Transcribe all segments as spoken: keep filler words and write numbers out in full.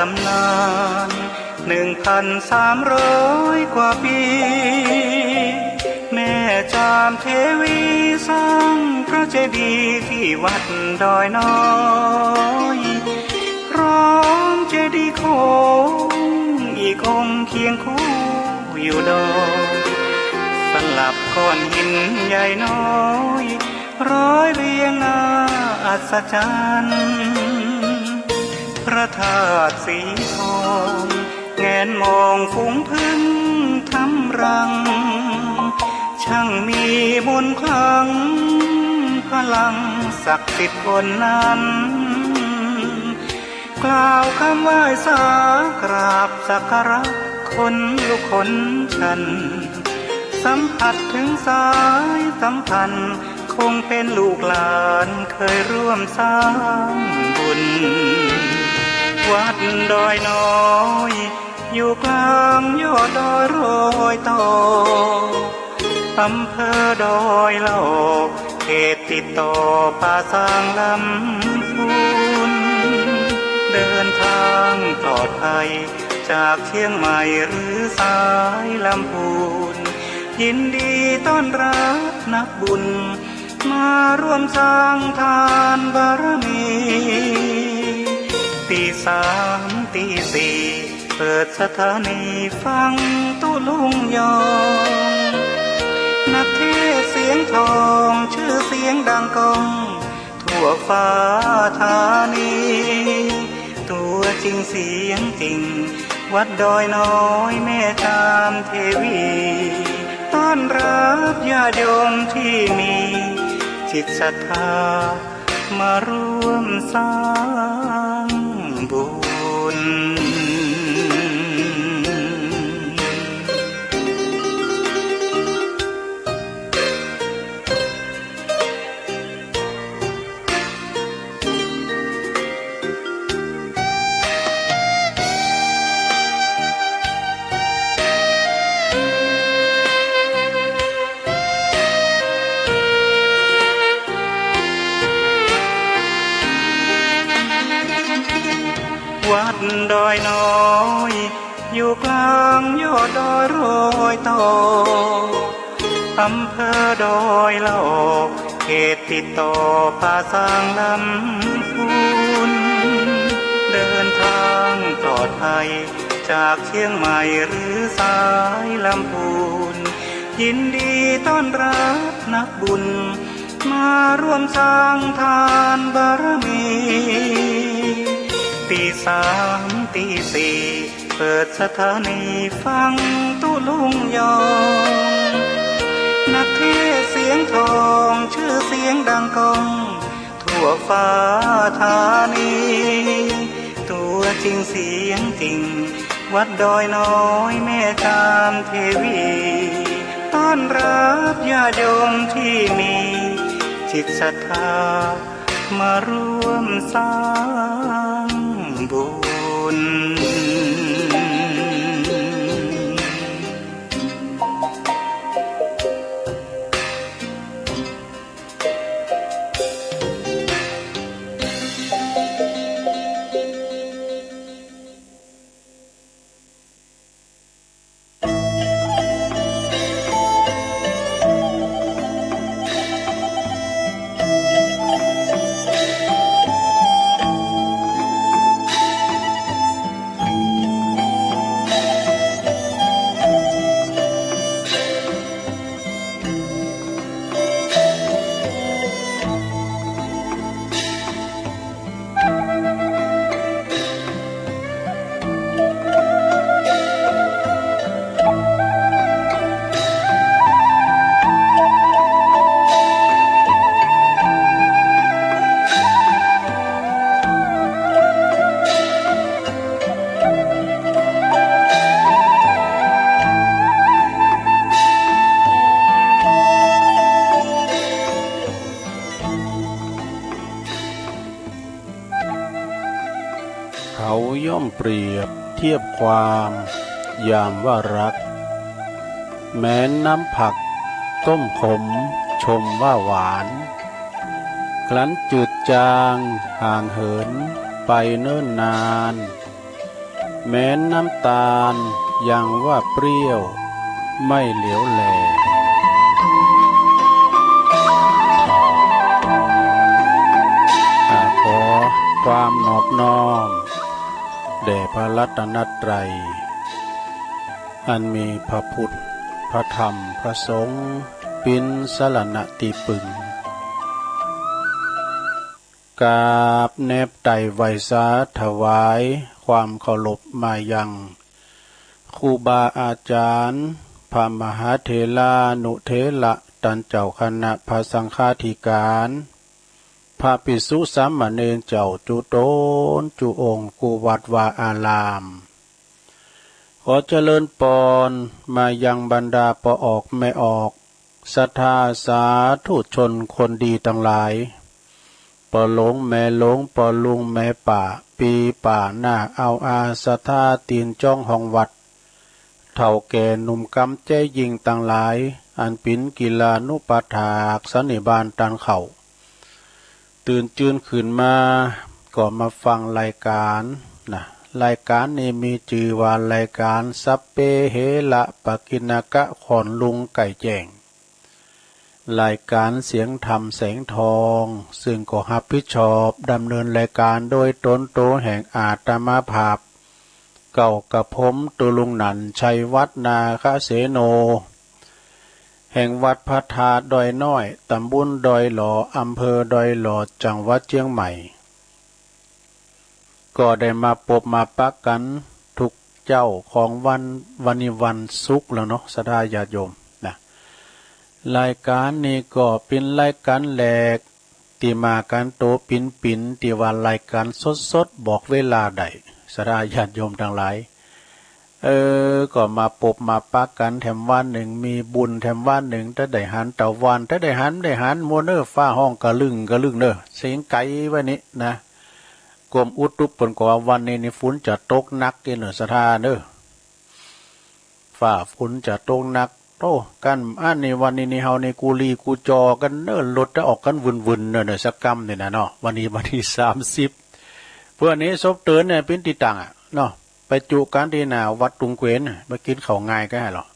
ตำนานหนึ่งพันสามร้อยกว่าปี แม่จามเทวีสร้างพระเจดีย์ที่วัดดอยน้อย พร้อมเจดีย์โค้งอีกองค์เคียงคู่อยู่ดอย สลับก้อนหินใหญ่น้อย ร้อยเรียงน่าอัศจรรย์ พระธาตุสีทอง แงนมองฝูงผึ้งทำรัง ช่างมีมนต์ขลัง พลังศักดิ์สิทธิ์ล้นนั้น กล่าวคำไหว้สากราบสักการะ ขนลุกขนชัน สัมผัสถึงสายสัมพันธ์ คงเป็นลูกหลานเคยร่วมสร้างบุญ วัดดอยน้อย อยู่กลางยอดดอยรอยต่อ อำเภอดอยหลอก เขตติดต่อป่าซางลำพูน เดินทางปลอดภัยจากเชียงใหม่หรือสายลำพูน ยินดีต้อนรับนักบุญ มาร่วมสร้างทานบารมี ตีสามตีสี่ เปิดสถานีฟังตุ๊ลุงยอง นักเทศน์เสียงทอง ชื่อเสียงดังก้องทั่วฟ้าธานี ตัวจริงเสียงจริง วัดดอยน้อยแม่จามเทวี ต้อนรับญาติโยมที่มีจิตศรัทธา มาร่วมสร้างบุญ วัดดอยน้อย อยู่กลางยอดดอยรอยต่อ อำเภอดอยหลอก เขตติดต่อป่าซางลำพูน เดินทางปลอดภัยจากเชียงใหม่หรือสายลำพูน ยินดีต้อนรับนักบุญ มาร่วมสร้างทานบารมี ตีสามตีสี่ เปิดสถานีฟังตุ๊ลุงยอง นักเทศน์เสียงทอง ชื่อเสียงดังก้องทั่วฟ้าธานี ตัวจริงเสียงจริง วัดดอยน้อยแม่จามเทวี ต้อนรับญาติโยมที่มีจิตศรัทธา มาร่วมสร้างบุญ เขาย่อมเปรียบเทียบความยามว่ารัก แม้นน้ำผักต้มขมชมว่าหวาน ครั้นจืดจางห่างเหินไปเนิ่นนาน แม้นน้ำตาลยังว่าเปรี้ยวไม่เหลวแล อ่า ขอความนอบน้อมแด่พระรัตนตรัย อันมีพระพุทธ พระธรรม พระสงฆ์ เป๋นสรณะตี้ปึง กราบแนบไตร่ไหว้สาถวายความเคารพมายังครูบาอาจารย์ พระมหาเถรานุเถระ ต้านเจ้าคณะพระสังฆาธิการ พระภิกษุสามเณรเจ้าจุ๊ต๋นจุ๊องค์ กู้วัดวาอาราม ขอเจริญปอนมายังบรรดาป้อออกแม่ออก ศรัทธาสาธุชนคนดีตังหลาย ป้อหลวงแม่หลวง ป้อลุงแม่ป้า ปี้ป้าน้า เอาอาศรัทธาตี๋นจ๊องห้องวัด เฒ่าแก่หนุ่มกำแจ๋ยิ่งตังหลาย อันเป๋นกิลานุปัฏฐากสันนิบาตต้านข้า ตื่นจืนขึ้นมาก็มาฟังรายก๋านนะ รายก๋านนี้มีจื้อว่ารายก๋านสัพเพเหระปกิณณกะ ขอนลุงไก่แจ้ง รายก๋านเสียงธรรมแสงทอง ซึ่งก็ฮับผิดชอบดำเนินรายก๋านโดยต๋นโตแห่งอาตมาภาพ เก้ากระผม ตุ๊ลุงหนั่น ชัยวัฒน์ นาคเสโน แห่งวัดพระธาตุดอยน้อย ต๋ำบลดอยหล่อ อำเภอดอยหล่อ จังหวัดเจียงใหม่ ก็ได้มาปบมาปะกั๋นทุกเจ๊าของวัน วันนี้วันศุกร์แล้วเนาะ ศรัทธาญาติโยมนะ รายก๋านนี้ก็เป๋นรายก๋านแรก ตี้มากั๋นโตปิ๋นๆ ตี้ว่ารายก๋านสดๆ บอกเวลาได้ ศรัทธาญาติโยมตังหลาย เออ ก็มาปบมาปะกั๋นแถมวันนึ่ง มีบุญแถมวันนึ่ง ถ้าได้หันตะวัน ถ้าได้หัน ได้หันหมดเน่อ ฟ้าฮ้องกะลึ่งกะลึ่งเน่อ เสียงไก๋วะนี้นะ กรมอุตุเปิ้นก็ว่าวันนี้นี่ฝนจะตกหนักเน่อ ศรัทธาเน่อ ฟ้าฝนจะตกหนัก โธ่ กั๋นอั้นนี่ วันนี้นี่เฮานี่กู้ลี้กู้จอกั๋นเน่อ รถจะออกกั๋นวุ่นๆ เน่อ เน่อ สักกำนี่นะเนาะ วันนี้วันตี้สามสิบ เปื้อนี้ศพเตินเนี่ยเป๋นตี้ตั้งอะเนาะ ไปจุกั๋นตี้หน้าวัดตุงเกวนน่ะ ไปกิ๋นข้าวงายกั๋นหั้นเลาะ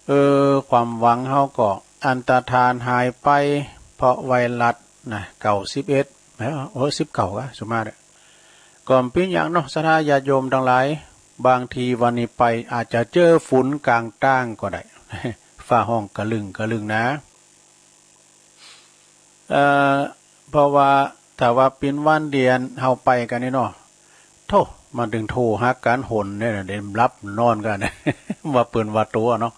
เออ ความหวังเฮาก็อันตรธานหายไป เพราะไวรัสนะ เก้าสิบเอ็ด เอ้อ โอ้ สิบเก้า กะ สุมาเน่อ ก็บ่เป๋นหยังเนาะ ศรัทธาญาติโยมตังหลาย บางทีวันนี้ไปอาจจะเจอฝนก๋างตางก็ได้ ฟ้าฮ้องกะลึ่งกะลึ่งนะ เอ่อ เพราะว่าถ้าว่าเป๋นวันตี้อันเฮาไปกั๋นนี่เนาะ โธ่ มันตึงโทรหากั๋นหนเนี่ยนะ เดี๋ยวหลับนอนกั๋น ว่าเปิ้นว่าตั๋วเนาะ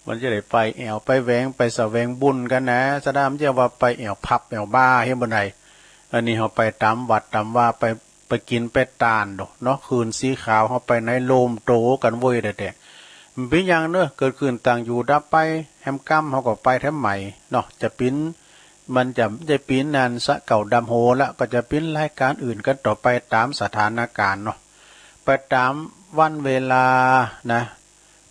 มันจะได้ไปแอ่วไปแหวง ไปแสวงบุญกั๋นนะ ศรัทธา มันจะว่าไปแอ่วผับแอ่วบาร์เฮ้ยบ่ได้ อันนี้เฮาไปต๋ามวัดต๋ามวา ไป ไปกิ๋นไปตานโดเนาะ คืนสีขาวเฮาไปไหนโลมโตกั๋นเว้ยแต๊ๆ บ่เป๋นหยังเน่อ เกิดขึ้นตั้งอยู่ดับไป แหมกำเฮาก็ไปแถมใหม่เนาะ จะเป๋น มันจะ จะเป๋นอันสะเก่าดำโหละ ก็จะเป๋นรายก๋านอื่นกั๋นต่อไปต๋ามสถานก๋ารณ์เนาะ ไปต๋ามวันเวลานะ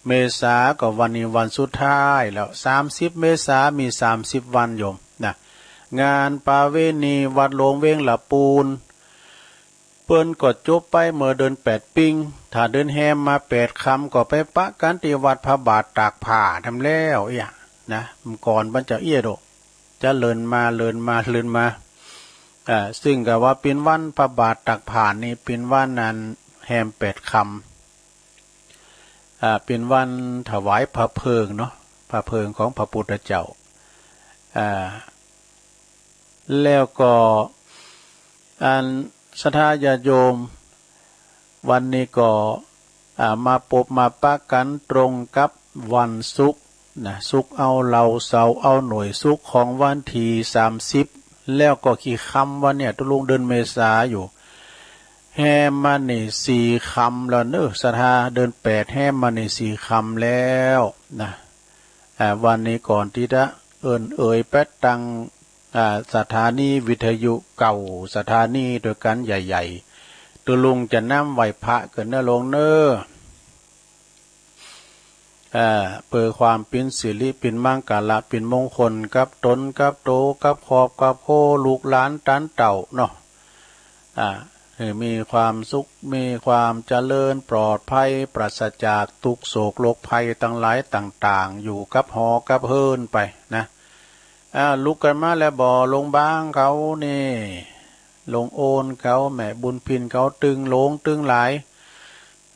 เมษาก็วันนี้วันสุดท้ายแล้ว สามสิบ เมษามีสามสิบวันโยมนะ งานประเวณีวัดหลวงเวียงละปูน เปิ้นก็จบไปเมื่อเดือนแปดปิง ถ้าเดือนแฮมมาแปดค่ำก็ไปปะกั๋นตี้วัดพระบาทตากผ้าแถมแล้วเอี้ยนะ เมื่อก่อนมันจะเอี้ยโด จะเลื่อนมา เลื่อนมา เลื่อนมา อ่า ซึ่งก็ว่าเป๋นวันพระบาทตากผ้านี่เป๋นวันอันแฮมแปดค่ำ อ่า เป๋นวันถวายพระเพลิงเนาะ พระเพลิงของพระพุทธเจ้า อ่า แล้วก็ อันศรัทธาญาติโยม วันนี้ก็ อ่า มาปบมาปะกั๋นตรงกับวันศุกร์นะ ศุกร์เอาเหล่า เสาร์เอาหน่วย ศุกร์ของวันตี้สามสิบ แล้วก็กี่ค่ำวะเนี่ย ตุ๊ลุง เดือนเมษาอยู่ แฮมมานี่สี่ค่ำแล้วเน่อ ศรัทธา เดือนแปดแฮมมานี่สี่ค่ำแล้วนะ อ่า วันนี้ก่อนตี้จะเอิ้นเอ่ยไปตัง อ่า สถานีวิทยุเก้าสถานีตวยกั๋นใหญ่ๆ ตุ๊ลุงจะนำไหว้พระเกินเน่อลุงเน่อ อ่า เปื้อความเป๋นสิริเป๋นมังคละเป๋นมงคลกับต๋นกับโตกับครอบกับครัวลูกหลานต๋านเต้าเนาะ อ่า อ มีความสุข มีความเจริญปลอดภัย ปราศจากทุกข์โศกโรคภัยตังหลายต่างๆ อยู่กับหอกับเฮือนไปนะ อ่า ลุกกั๋นมาแล้วบ่ โลงบ้างเขานี่ โลงโอนเขา แม่บุญพินเขาตึงโลงตึงหลาย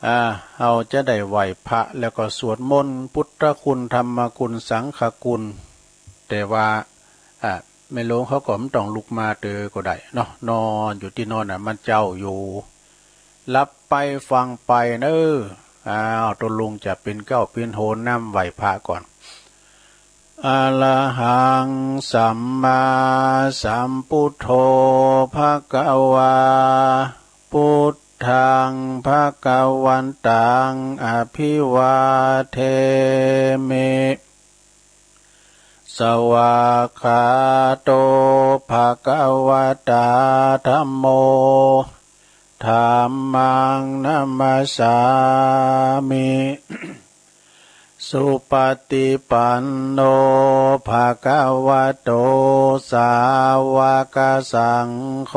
อ่า เฮาจะได้ไหว้พระแล้วก็สวดมนต์พุทธคุณ ธรรมคุณ สังฆคุณ แต่ว่า อ่า แม่โลงเขาก็บ่ต้องลุกมาเตอก็ได้เนาะ นอนอยู่ตี้โน่นน่ะ มันเจ้าอยู่ หลับไปฟังไปเน่อ อ้าว ตกลงจะเป๋นเก๊าเป๋นโหนนำไหว้พระก่อน อะระหัง สัมมาสัมพุทโธ ภะคะวา พุทธัง ภะคะวันตัง อะภิวาเทมิ สวากขาโต ภะคะวะตา ธัมโม ธัมมัง นะมัสสามิ สุปะติปันโน ภะคะวะโต สาวะกะสังโฆ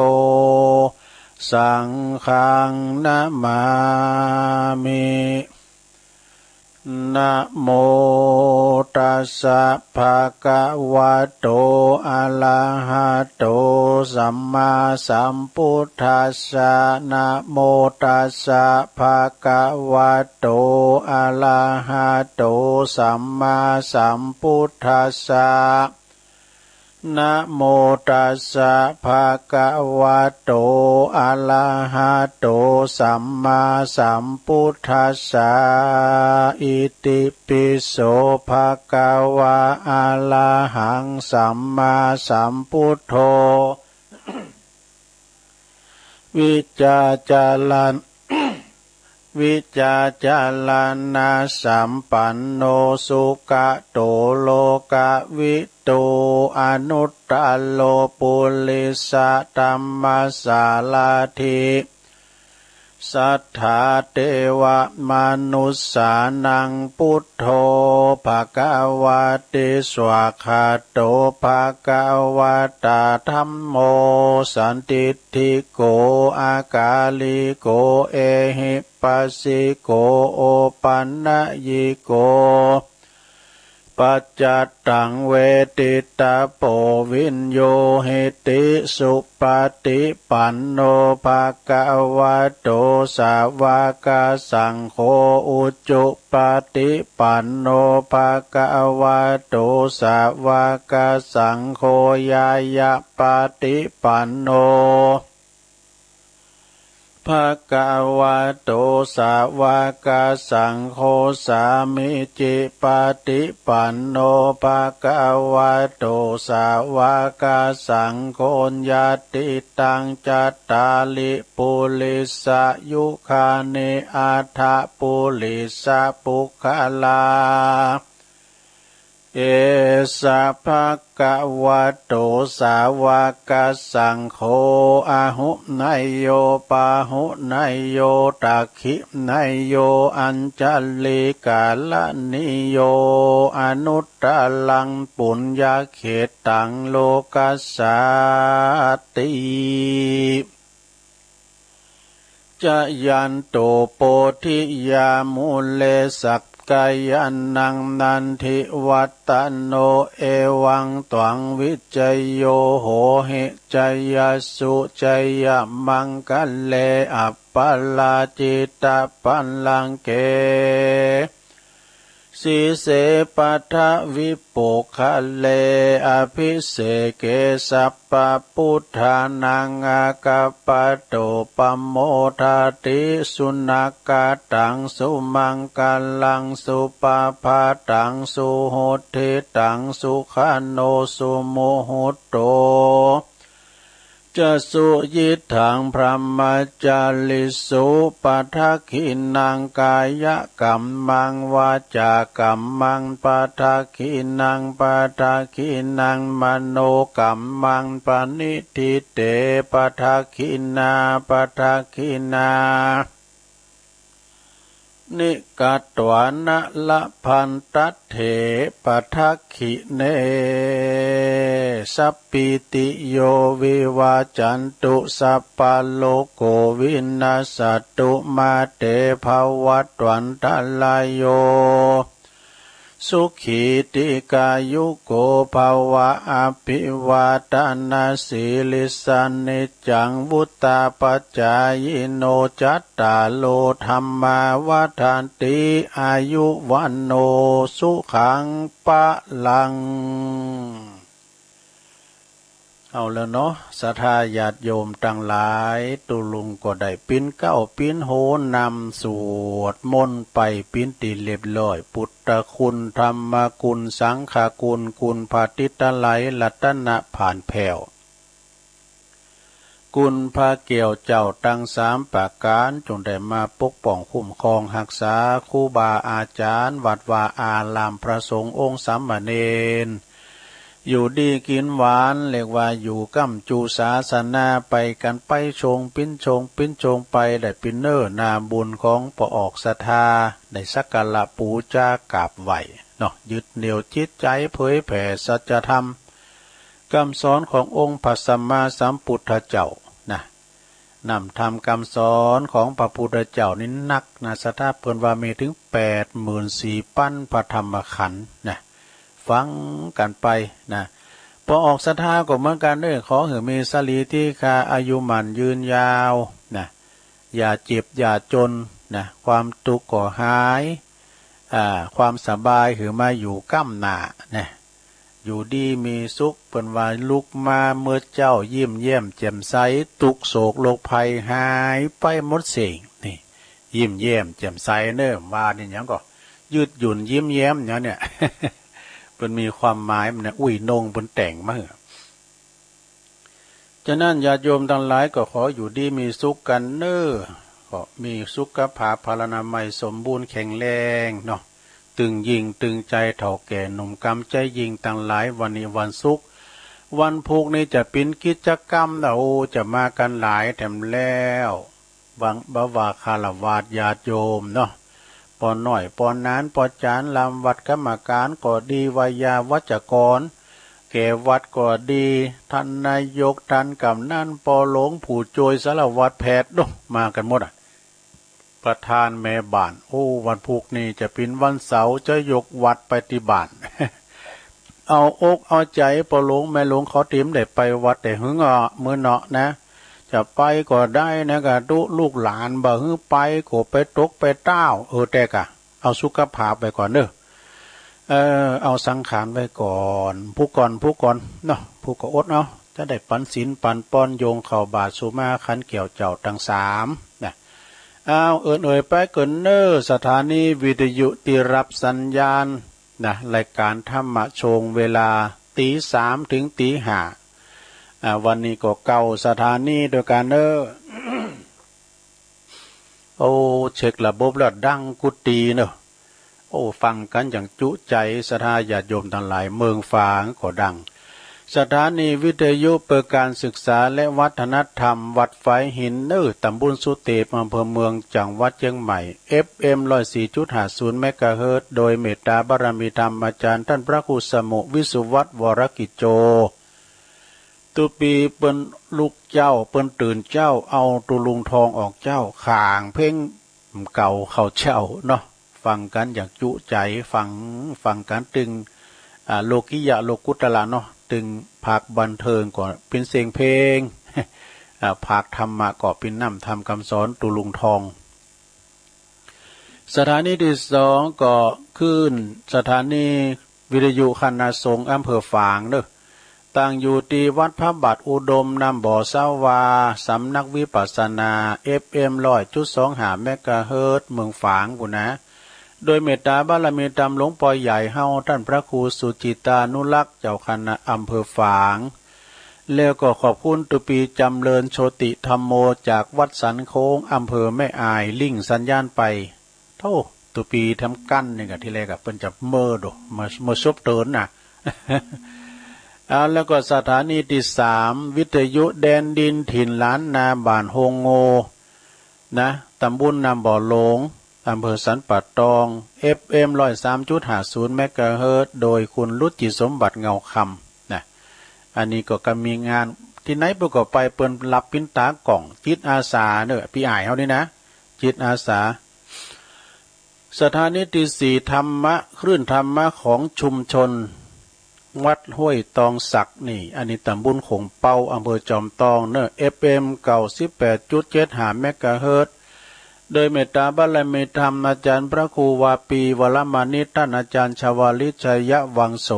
สังฆัง นะมามิ นะโมตัสสะ ภะคะวะโต อะระหะโต สัมมาสัมพุทธัสสะ นะโมตัสสะ ภะคะวะโต อะระหะโต สัมมาสัมพุทธัสสะ นะโมตัสสะ ภะคะวะโต อะระหะโต สัมมาสัมพุทธัสสะ อิติปิโส ภะคะวา อะระหัง สัมมาสัมพุทโธ วิจาจารณ วิจาจารณสัมปันโน สุกะโต โลกะวิทู อนุตตะโร ปุริสะธัมมะสารถิ สัทธาเตวะมนุสสานัง พุทโธ ภะคะวะติ สวากขาโต ภะคะวะตา ธัมโม สันทิฏฐิโก อากาลิโก เอหิปัสสิโก โอปันนยิโก ปัจจัตตัง เวทิตะโพ วิญญูหิติ สุปะติปันโน ภะคะวะโต สาวะกะสังโฆ อุจุปะติปันโน ภะคะวะโต สาวะกะสังโฆ ญาณะปะติปันโน ภะคะวะโต สาวะกะสังโฆ สามีจิปะติปันโน ภะคะวะโต สาวะกะสังโฆ ญาติตัง จัตตาริ ปุริสะยุคานิ อัฏฐะ ปุริสะปุคคลา เอสะ ภะคะวะโต สาวะกะสังโฆ อะหุเนยโย ปะหุเนยโย ตักขิเนยโย อัญชะลีกะรณีโย อนุตตะรัง ปุญญะเขตัง โลกัสสาติ จายันโต โพธิยามูเล สักกายานัง นันทิวัตตะโน เอวังตวัง วิจโย โหหิ จายสสุ จายะมังคะเล อัปปะราจิตะปัลลังเก สีเส ปะทะวิปุคคะเล อะภิเสเก สัพพะพุทธานัง อาคัปปะตุ ปะโมทะติ สุนักขะตัง สุมังคะลัง สุปะภะตัง สุหุตถิตัง สุขะโน สุมุหุตโต จะ สุยิตถัง พรหมจาริสุ ปะทักขิณัง กายะกัมมัง วาจากัมมัง ปะทักขิณัง ปะทักขิณัง มโนกัมมัง ปะนิฏฐิเต ปะทักขิณา ปะทักขิณา นิกะตวานะ ละพันตัตเถ ปะทักขิเณ สัพพิติโย วิวัจจันตุ สัพพะโรโค วินัสสะตุ มา เต ภะวัตวันตะราโย สุขี ทีฆายุโก ภะวะ อภิวาทะนะสีลิสสะ นิจจัง วุฑฒาปะจายิโน จัตตาโร ธัมมา วัฑฒันติ อายุ วัณโณ สุขัง พะลัง เอาแล้วเนาะ ศรัทธาญาติโยมตังหลาย ตุ๊ลุงก็ได้ปิ๊นเก๊าปิ๊นโฮนำสวดมนต์ไปปิ๊นตี้เรียบร้อย ปุทธคุณ ธัมมคุณ สังฆคุณ คุณพระติตไลยรัตนะผ่านแผ้ว คุณพระแก้วเจ้าตังสามประก๋าน จงได้มาปกป้องคุ้มครองฮักษา ครูบาอาจ๋ารย์ วัดวาอาราม พระสงฆ์องค์สามเณร อยู่ดีกิ๋นหวาน เรียกว่าอยู่ก้ำจู๋ศาสนา ไปกั๋นไป โชงปิ๊นโชงปิ๊นโชงไป ได้ปิ๊นเน้อ นาบุญของป้อออกศรัทธา ได้สักการะปู๋จากราบไหว้เนาะ ยึดเหนี่ยวจิตใจ๋เผยแผ่สัจธรรม กำสอนขององค์พระสัมมาสัมพุทธเจ้านะ น้ำธรรมกำสอนของพระพุทธเจ้านี่นักนะ ศรัทธาเปิ้นว่ามีเถิงแปดหมื่นสี่ปั๋นพระธรรมขันธ์นะ ฟังกั๋นไปนะ ป้อออกศรัทธาก็เหมือนกั๋นเน้อ ขอหื้อมีสรีติขาอายุหมั้นยืนยาวนะ อย่าเจ็บอย่าจนนะ ความตุ๊กข์ก็หาย อ่า ความสบายหื้อมาอยู่ก้ำหน้านะ อยู่ดีมีสุข เปิ้นว่าลุกมาเมื่อเจ๊ายิ้มแย้มแจ่มใส ตุ๊กข์โศกโรคภัยหายไปหมดเส้น นี่ ยิ้มแย้มแจ่มใสเน้อ ว่านี่หยังก็ยืดหยุ่นยิ้มแย้มหยังเนี่ย เปิ้นมีความหมายมันนะ อุ้ยนงเปิ้นแต่งมาหื้อ ฉะนั้นญาติโยมตังหลายก็ขออยู่ดีมีสุขกั๋นเน้อ ก็มีสุขภาพพลานามัยสมบูรณ์แข็งแรงเนาะ ตึงยิ่งตึงใจ๋เฒ่าแก่หนุ่มกำใจ๊ยิ่งตังหลาย วันนี้วันศุกร์ วันพูกนี้จะปิ๊นกิจกรรมนะ โอ้ จะมากั๋นหลายแถมแล้ว บ่าวาฆราวาสญาติโยมเนาะ ป้อน้อย ป้อหนาน ป้อจ๋ารย์ลำวัด กรรมก๋านก็ดี ไวยาวัจกร แก่วัดก็ดี ต้านนายก ต้านก๋ำนัน ป้อหลวง ผู้จ้วย สารวัตร แพทย์ โอ้ มากั๋นหมดอะ ประธานแม่บ้าน โอ้ วันพูกนี้จะปิ๊นวันเสาร์ จะยกวัดไปตี้บ้าน เอาอกเอาใจ๋ป้อหลวงแม่หลวงเขา ตี้บ่ได้ไปวัดแต่หึงอ่ะ มื้อเนาะนะ จะไปก็ได้นะ กะตุ๊ลูกหลานบ่หื้อไป ก็ไปตกไปต้าว เออ แต่กะเอาสุขภาพไว้ก่อนเน้อ เออ เอาสังขารไว้ก่อน พูกก่อน พูกก่อนเนาะ พูกก็อดเอา จะได้ปั๋นศีลปั๋นปอน โยงเข้าบาตรสุมาคันแก้วเจ้าตังสามนะ อ้าว เอิ้นเอ่ยไปเกิ๋นเน้อ สถานีวิทยุตี้ฮับสัญญาณนะ รายก๋านธรรมะโชงเวลาตี๋สามเถิงตี๋ห้า อ่า วันนี้ก็เก้าสถานีตวยกั๋นเน้อ โอ้ เช็คระบบแล้วดังกู้ตี้เนาะ โอ้ ฟังกั๋นอย่างจุใจ๋ ศรัทธาญาติโยมตังหลาย เมืองฝางก็ดัง สถานีวิทยุเพื่อการศึกษาและวัฒนธรรม วัดฝายหินเน้อ ตำบลสุเตป อำเภอเมือง จังหวัดเจียงใหม่ เอฟเอ็ม ร้อยสี่จุดห้าศูนย์ เมกะเฮิรตซ์ โดยเมตตาบารมีธรรมอาจ๋ารย์ต้านพระครูสมุห์ วิสุวัฒน์ วรกิจโจ ตุ๊ปี๋เปิ้นลุกเจ๊า เปิ้นตื่นเจ๊า เอาตุ๊ลุงทองออกเจ๊า ข่างเพลงเก่าเข้าเจ๊าเนาะ ฟังกั๋นอย่างจุใจ๋ ฟัง ฟังกั๋นตึง อ่า โลกิยะโลกุตตระเนาะ ตึงภาคบันเทิงก็เป๋นเสียงเพลง อ่า ภาคธรรมะก็เป๋นน้ำธรรมกำสอนตุ๊ลุงทอง สถานีตี้สองก็คลื่นสถานีวิทยุคณะสงฆ์อำเภอฝางเน้อ ตั้งอยู่ตี้วัดพระบาทอุดม น้ำบ่อสาวา สำนักวิปัสสนา เอฟเอ็ม ร้อยจุดสองห้า เมกะเฮิรตซ์ เมืองฝางปู้นนะ โดยเมตตาบารมีธรรมหลวงป้อใหญ่เฮา ต้านพระครูสุจิตานุรักษ์ เจ้าคณะอำเภอฝาง แล้วก็ขอบคุณตุ๊ปี๋จ๋ำเริญโชติธัมโม จากวัดสันโค้ง อำเภอแม่อาย ลิงก์สัญญาณไป โธ่ ตุ๊ปี๋แถมกั้นนี่กะ ตี้แรกอะเปิ้นจะเมิดโด มา มาซบเตินนะ อ่า แล้วก็สถานีตี้สาม วิทยุแดนดินถิ่นล้านนา บ้านโฮงโง่ นะ ตำบลน้ำบ่อหลง อำเภอสันป่าตอง เอฟเอ็ม ร้อยสามจุดห้าศูนย์ เมกะเฮิรตซ์ โดยคุณรุจิสมบัติเงาคำ นะ อันนี้ก็ ก็มีงานตี้ไหนเปิ้นก็ไป เปิ้นฮับปิ้นต๋ากล้อง จิตอาสาเน่อ ปี้อ่ายเฮานี่นะ จิตอาสา สถานีตี้สี่ ธรรมะ คลื่นธรรมะของชุมชนวัดห้วยตองสักนี่ อันนี้ตำบลโขงเป๊า อำเภอจอมตองเน่อ เอฟเอ็ม เก้าสิบแปดจุดเจ็ดห้า เมกะเฮิรตซ์ โดยเมตตาบารมีธรรมอาจารย์พระครูวาปี วรมานิต ต้านอาจารย์ชวาลิต ชัยวังโส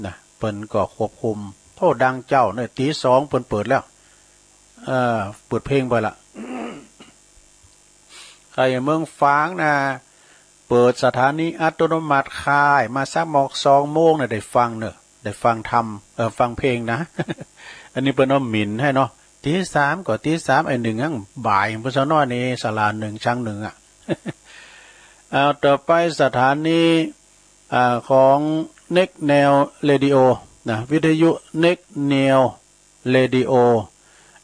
นะ เปิ้นก็ควบคุม โอ้ ดังเจ้าเน่อ ตี๋สองเปิ้นเปิดแล้ว เอ่อ เปิดเพลงไปละ ใค่เมืองฝางนะ เปิดสถานีอัตโนมัติ ใค่มาสักหมอกสองโมงนะ ได้ฟังเน่อ ได้ฟังธรรม เอ่อ ฟังเพลงนะ อันนี้เปิ้นเอาหมิ่นหื้อเนาะ ตี๋สามก็ตี๋สาม ไอ้นึ่งยังบ่าย เปิ้นซะน้อยนี่ ศาลานึ่ง ชังนึ่งอะ เอา ต่อไปสถานี อ่า ของ Next Neo Radio นะ วิทยุ Next Neo Radio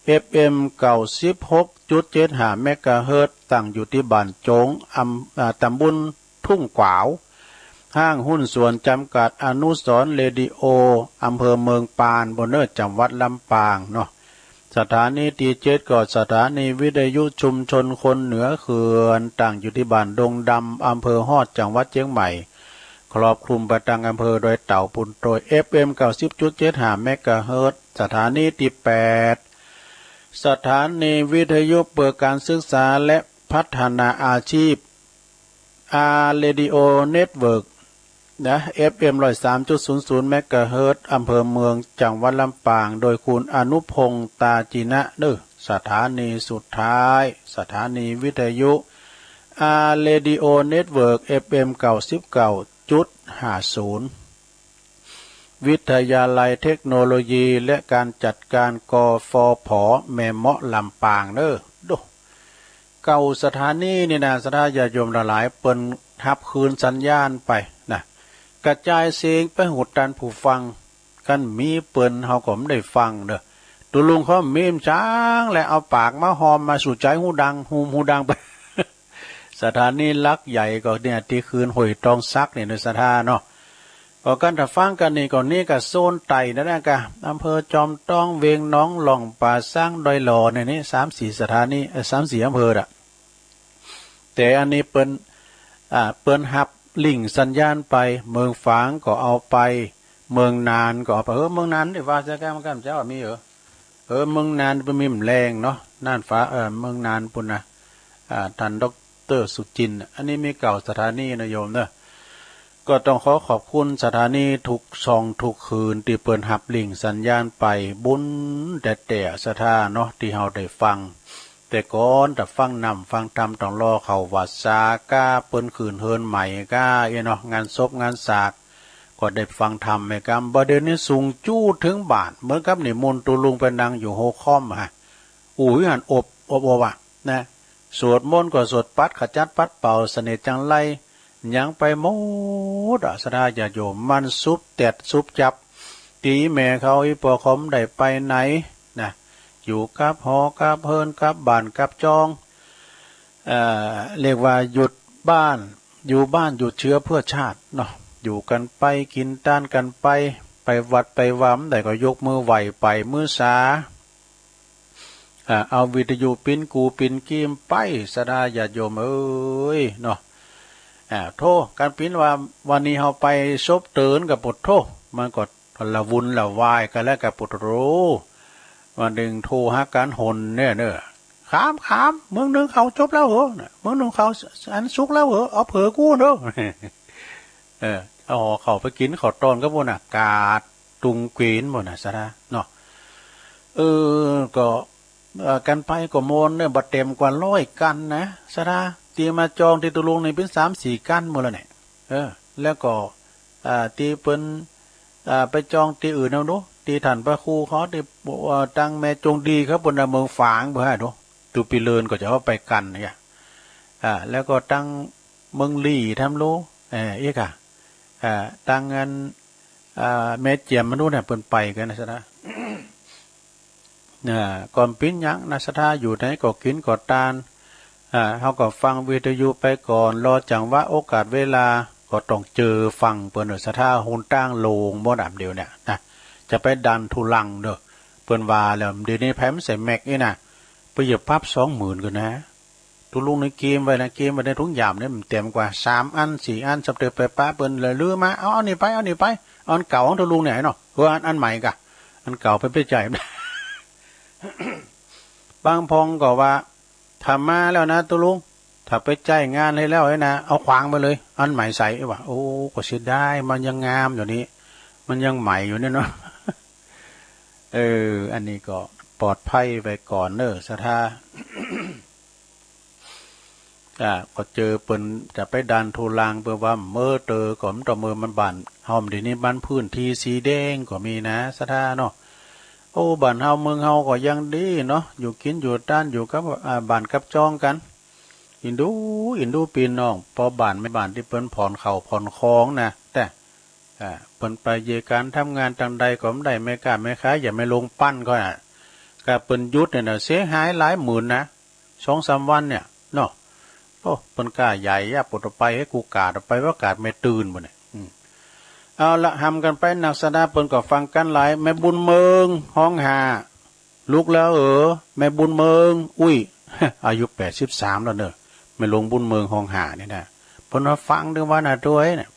เอฟเอ็ม เก้าสิบหกจุดเจ็ดห้า เมกะเฮิรตซ์ ตั้งอยู่ตี้บ้านโจ๋ง อำ อ่า ตำบลทุ่งกวาว ห้างหุ้นส่วนจำกัดอนุสรณ์เรดิโอ อำเภอเมืองปาน ปู้นเน่อ จังหวัดลำปางเนาะ สถานีตี้เจ็ดก็สถานีวิทยุชุมชนคนเหนือเขื่อน ตั้งอยู่ตี้บ้านดงดำ อำเภอฮอด จังหวัดเจียงใหม่ ครอบคลุมไปตังอำเภอดอยเต่าปู้นโตย เอฟเอ็ม เก้าสิบจุดเจ็ดห้า เมกะเฮิรตซ์ สถานีตี้แปด สถานีวิทยุเปื้อก๋านศึกษาและพัฒนาอาชีพ อาร์ Radio Network นะ เอฟเอ็ม ร้อยสามจุดศูนย์ศูนย์ เมกะเฮิรตซ์ อำเภอเมือง จังหวัดลำปาง โดยคุณอนุพงษ์ ตาจินะเน่อ สถานีสุดท้าย สถานีวิทยุ อาร์ Radio Network เอฟเอ็ม เก้าสิบเก้าจุดห้าศูนย์ วิทยาลัยเทคโนโลยีและการจัดการ กฟผ แม่เมาะ ลำปางเน่อ โด เก้าสถานีนี่นะ ศรัทธาญาติโยมหลายๆ เปิ้นฮับคืนสัญญาณไปนะ กระจายเสียงไปหูตันผู้ฟัง คันมีเปิ้นเฮาก็บ่ได้ฟังเน่อ ตุ๊ลุงเขามีมจังแล เอาปากมาฮอมมาสู่ใจ๋หูดัง หู หูดังไป สถานีหลักใหญ่ก็เนี่ย ตี้คืนห้วยตองสักนี่เน่อ ศรัทธาเนาะ ก็กันถ้าฟังกั๋นนี่ก็ นี่ก็โซนใต้นั่นนะกะ อำเภอจอมตอง เวียงหนองล่อง ป่าซาง ดอยหล่อ นี่ นี่ สามสี่สถานี เอ่อ สามสี่อำเภอน่ะ แต่อันนี้เปิ้น อ่า เปิ้นฮับลิงก์สัญญาณไป เมืองฝางก็เอาไป เมืองน่านก็เอาไป เออ เมืองน่านได้ว่าซะก้า มันก้าเจ้ามีเหรอ เออ เมืองน่านเปิ้นมีแหล่งเนาะ น่านฟ้า เออ เมืองน่านปู้นนะ อ่า ต้านด็อกเตอร์สุจินทร์ อันนี้มีเก้าสถานีนะโยมเนาะ ก็ต้องขอขอบคุณสถานีทุกช่องทุกคืนตี้เปิ้นฮับลิงก์สัญญาณไป บุญแต๊ๆ ศรัทธาเนาะ ตี้เฮาได้ฟัง แต่ก่อนถ้าฟังน้ำฟังธรรมต้องรอเข้าวัดสาก้า เปิ้นขึ้นเฮือนใหม่ก้า เอ้ยเนาะ งานศพงานสาก ก็ได้ฟังธรรมไปก้า บ่าเดี่ยวนี้สูงจู๊เถิงบ้าน เหมือนกับนิมนต์ตุ๊ลุงไปนั่งอยู่หัวค่อมฮะ อู้ย หันอบ อบ อบอะนะ สวดมนต์ก็สวดปัดขจัดปัดเป่าเสน่ห์จังไร หยังไปหมดอะ ศรัทธาญาติโยม มันสุบแตดสุบจับ ตี้แม่เขาอี่ปอเขาบ่ได้ไปไหนนะ อยู่กับหอกับเฮือนกับบ้านกับจอง เอ่อ เรียกว่าหยุดบ้าน อยู่บ้านหยุดเชื้อเพื่อชาติเนาะ อยู่กั๋นไป กิ๋นตานกั๋นไป ไปวัดไปวาบ่าใดก็ยกมือไหว้ไป มื้อสา อ่า เอาวิทยุปิ้นกูปิ้นกี้ไป ศรัทธาญาติโยมเอ้ยเนาะ อ่า โธ่ กันปิ้นว่าวันนี้เฮาไปศพเถินก็ปุดโธ่ มันก็ละวุ่นละวายกั๋นแล้วก็ปุดโธ่ วันนึ่งโทรหากั๋นหนเนี่ยเน่อ ขาม ขาม เมืองนึ่งเขาจบแล้วเหรอ เมืองนึ่งเขาอันสุกแล้วเหรอ เอาเผลอกู้เน่อ เออ เอาห่อข้าวไปกิ๋นข้าวต้อนกับปู้นน่ะ กาด ตุงเกวียนปู้นน่ะ ศรัทธาเนาะ เออ ก็ เอ่อ กั๋นไปก็ม่วนเน่อ บ่เต็มกว่าร้อยกั๋นนะ ศรัทธา ตี้มาจองตี้ตุ๊ลุงนี่เป๋นสามสี่กั๋นหมดแล้วเนี่ย เออ แล้วก็ อ่า ตี้เปิ้น อ่า ไปจองตี้อื่นเอาดู ตี้ต้านพระครูเขา ตี้ เอ่อ ตังแม่จงดีเขาปู้นน่ะ เมืองฝางปู้นฮะดู ตุ๊ปีเลินก็จะเอาไปกั๋นเนี่ย อ่า แล้วก็ตังเมืองลี้ทำรู้ เอ่อ อีกอะ อ่า ตังอัน อ่า แม่เจียมมนุษย์เนี่ย เปิ้นไปกั๋นนะ ศรัทธา อ่า ก่อนปิ้นหยังนะ ศรัทธา อยู่ไหนก็กิ๋นก็ตาน อ่า เฮาก็ฟังวิทยุไปก่อน รอจังหวะโอกาสเวลา ก็ต้องเจอฟังเปิ้นเน่อ ศรัทธา หนตางโล่งหมดอะ เดี๋ยวเนี่ยนะ จะไปดันทุลังเน่อ เปิ้นว่าแล้ว เดี๋ยวนี้ใผมันใส่แม็กนี่นะ ไปเหยียบปั๊บสองหมื่นก่อนนะ ตุ๊ลุงนี่เกียมไว้นะ เกียมไว้ในถุงยามเนี่ย มันเตรียมกว่า สามอัน สี่อัน สับเตอไปปะเปิ้นเลย ลือมา เอา เอานี่ไป เอานี่ไป เอาอันเก่าของตุ๊ลุงเนี่ยเนาะ เออ อัน อันใหม่กะ อันเก่าไป ไปใจ๊ บางพองก็ว่า ถ้ามาแล้วนะตุ๊ลุง ถ้าไปใจ๊งานหื้อแล้วนะ เอาขว้างไปเลย อันใหม่ใส่ ว่า โอ้ ก็เสียดาย มันยังงามอยู่นี่ มันยังใหม่อยู่เนี่ยเนาะ เออ อันนี้ก็ปลอดภัยไปก่อนเน่อ ศรัทธา อ่า ก็เจอเปิ้นจะไปดันทุลัง เปิ้นว่าเม้อเต๋อ ก็มันต่อเมื่อมันบ้านเฮา เดี๋ยวนี้มันพื้นที่สีแดงก็มีนะ ศรัทธาเนาะ โอ้ บ้านเฮาเมืองเฮาก็ยังดีเนาะ อยู่กิ๋นอยู่ต้าน อยู่กับ อ่า บ้านกับจ้องกั๋น อินดู อินดูปี้น้อง ปอบ้านแม่บ้านตี้เปิ้นผ่อนข้าวผ่อนของนะ แต่ อ่า เปิ้นไปเยียะก๋านทำงานตางใดก็บ่ได้ แม่ก๊าแม่ขาย อย่าแม่ลงปั้นเขาน่ะ กาเปิ้นหยุดเนี่ยนะ เสียหายหลายหมื่นนะ สองสามวันเนี่ยเนาะ โอ้ เปิ้นก้าใหญ่ยะ ปวดไปหื้อกูกาดไป ว่ากาดแม่ตื่นบ่เนี่ย อืม เอาละ หำกั๋นไปนัก ศรัทธา เปิ้นก็ฟังกั๋นหลาย แม่บุญเมืองฮ้องหา ลุกแล้วเหรอ แม่บุญเมือง อุ๊ย อายุแปดสิบสามแล้วเน่อ แม่หลวงบุญเมืองฮ้องหานี่นะ เปิ้นว่าฟังด้วยว่าน่ะ ตวยเนี่ย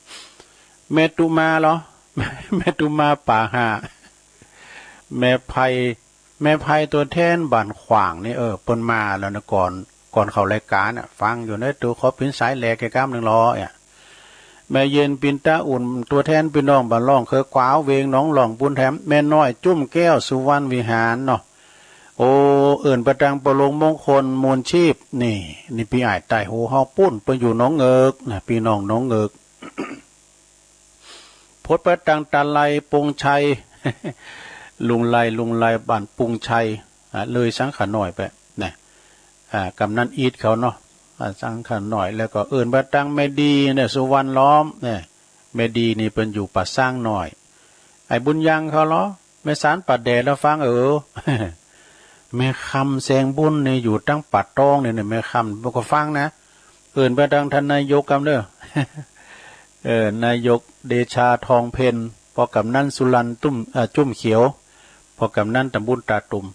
แม่ตุมาเหรอ แม่ตุมาป๋าหา แม่ไพ แม่ไพตั๋วแทนบ้านขว้างนี่ เออ เปิ้นมาแล้วนะ ก่อน ก่อนเข้ารายก๋านน่ะ ฟังอยู่นะ ตั๋วขอเป๋นสายแหลกแกก้ำนึ่งล้อเนี่ย แม่เย็นปินตาอุ่น ตั๋วแทนปี้น้องบ้านล่องเขยขวาว เวงหนองล่องปูนแถม แม่น้อยจุ้มแก้วสุวรรณวิหารเนาะ โอ้ เอิ้นไปตางป้อหลวงมงคล มูลชีพ นี่ นี่ปี้อ้ายใต้หูเฮาปู้น เปิ้นอยู่หนองเงิกนะ ปี้น้องหนองเงิก พดไปตางตาไลปงชัย ลุงไล ลุงไลบ้านปงชัย อ่า เลยสังขะน้อยไปนะ อ่า กำนันอีทเขาเนาะ อ่า สังขะน้อย แล้วก็เอิ้นไปตางแม่ดีเนี่ย สุวรรณล้อมเนี่ย แม่ดีนี่เปิ้นอยู่ป่าซางน้อย ไอ้บุญยังเขาเหรอ แม่สารป่าแดด แล้วฟังเออ แม่คำแสงบุญนี่อยู่ตางป่าตองเนี่ย เนี่ย แม่คำ บ่ก็ฟังนะ เอิ้นไปตางท่านนายกกำเน่อ เออ นายกเดชาทองเพ็ญ ปอกำนันสุรันตุ้ม เอ่อ จุ้มเขียว ปอกำนันตำบลตาตุ่ม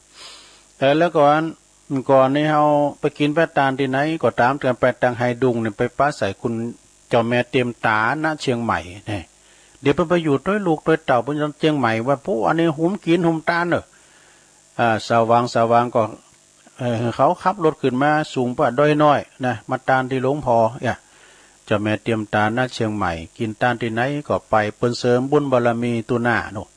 เออ แล้วก่อน ก่อนนี้เฮาไปกิ๋นไปตานตี้ไหนก็ต๋าม เถิงไปตางไหดุงเนี่ย ไปปะใส่คุณเจ้าแม่เตียมต๋า ณ เชียงใหม่เนี่ย เดี๋ยวเปิ้นไปอยู่ตวยลูกตวยเต้าเปิ้นตางเชียงใหม่ ว่า ปู๊ อันนี้หุมกิ๋นหุมตานเน่อ อ่า สว่าง สว่างก็ เออ เขาขับรถขึ้นมาสูงป่าดอยน้อยนะ มาตานตี้หลวงพ่อเนี่ย เจ้าแม่เตียมต๋า ณ เชียงใหม่ กิ๋นตานตี้ไหนก็ไป เปิ้นเสริมบุญบารมี ตุ๊หน้าโน่น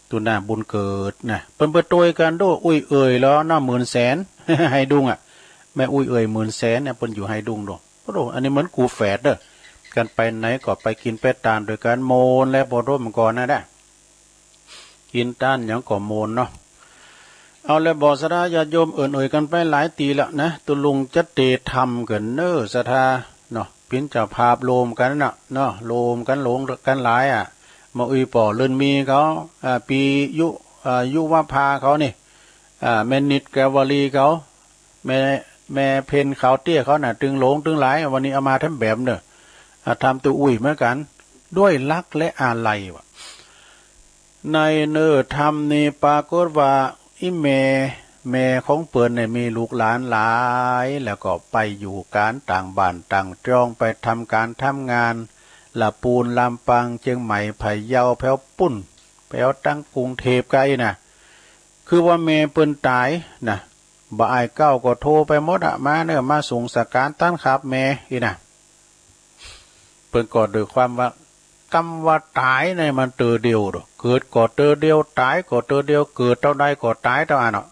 ตุ๊หน้าบุญเกิดนะ เปิ้นไปตวยกั๋นโด้ อุ๊ยเอ่ยแล้วเนาะ หมื่นแสน ไหดุงอ่ะ แม่อุ๊ยเอ่ยหมื่นแสนเนี่ย เปิ้นอยู่ไหดุงโด้ โอ้โห อันนี้เหมือนกู๋แฝดเน่อ กั๋นไปไหนก็ไปกิ๋นไปตานตวยกั๋น โมนและปอดมก่อนนะนะ กิ๋นตานหยังก็โมนเนาะ เอาละบ่ ศรัทธาญาติโยม เอิ้นเอ่ยกั๋นไปหลายตี้แล้วนะ ตุ๊ลุงจะเตธรรมกั๋นเน่อ ศรัทธาเนาะ เป๋นเจ้าภาพโลมกั๋นน่ะเนาะ โลมกั๋น โลมกั๋นหลายอ่ะ มาอุ๊ยป้อเลินมีเขา อ่า ปียุ อ่า ยุวภาเขานี่ อ่า แม่นิดแก้ววลีเขา แม่ แม่เพ็ญขาวเตี้ยเขาน่ะ ตึงหลงตึงหลาย วันนี้เอามาแถมแบมเน่อ อ่า ทำตั๋วอุ๊ยเหมือนกั๋น ด้วยฮักและอาลัยว่ะ ในเนอธรรมนี่ปรากฏว่า อี่แม่ แม่ของเปิ้นเนี่ยมีลูกหลานหลาย แล้วก็ไปอยู่กั๋นต่างบ้านต่างจ้อง ไปทำก๋านทำงาน ละปูน ลำปาง เจียงใหม่ พะเยา แผวปุ้น แผวตางกรุงเทพฯ ไกลน่ะ คือว่าแม่เปิ้นต๋ายน่ะ บ่าอ้ายเก้าก็โทรไปหมดอะ มาเน่อ มาส่งสังฆารต้านขับแม่อี้น่ะ เปิ้นก็ด้วยความว่า กำว่าต๋ายเนี่ยมันเตื้อเดียวเนาะ เกิดก็เตื้อเดียว ต๋ายก็เตื้อเดียว เกิดเต้าใดก็ต๋ายเต้าอั้นเนาะ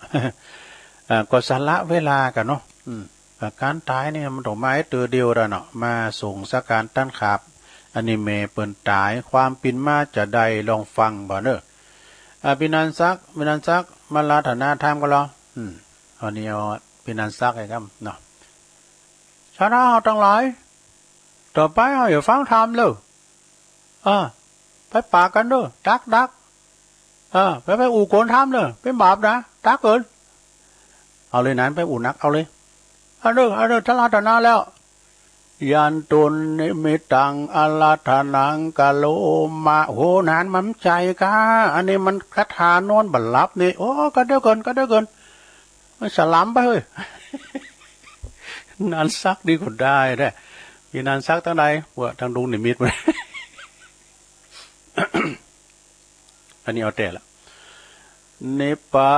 อ่า ก็สละเวลากั๋นเนาะ อืม อ่า ก๋านต๋ายเนี่ยมันต้องมาเตื้อเดียวเต้าเนาะ มาส่งสังฆารต้านขับ อันนี้แม่เปิ้นต๋าย ความเป๋นมาจาใดลองฟังบ่าเน่อ อ่า ปี้นันศักดิ์ ปี้นันศักดิ์ มาอาราธนาธรรมกั๋นลอ อืม อันนี้เอาปี้นันศักดิ์ไอ้กำเนาะ ศรัทธาเฮาตังหลาย ต่อไปเฮาอย่าฟังธรรมเลย เออ ไปปากกั๋นเน่อ ตักตัก เออ ไป ไปอู้โกนธรรมเน่อ เป๋นบาปนะ ตักเอิ้น เอาเลยนั้น ไปอู้นัก เอาเลย เอาเน่อ เอาเน่อ อาราธนาแล้ว ยันตุนนิมิตตังอาราธนังกะโรมะ โห นานมันใจ๋ก๊า อันนี้มันคาถาโน้นบ่หลับนี่ โอ้ ก็เดี๋ยวก่อน ก็เดี๋ยวก่อน มันสลัมไปเฮ้ย นานสักดีก็ได้แท้ มีนานสักตังใด ว่าตังดวงนิมิตมัน อันนี้เอาแต๊ละ นิพพา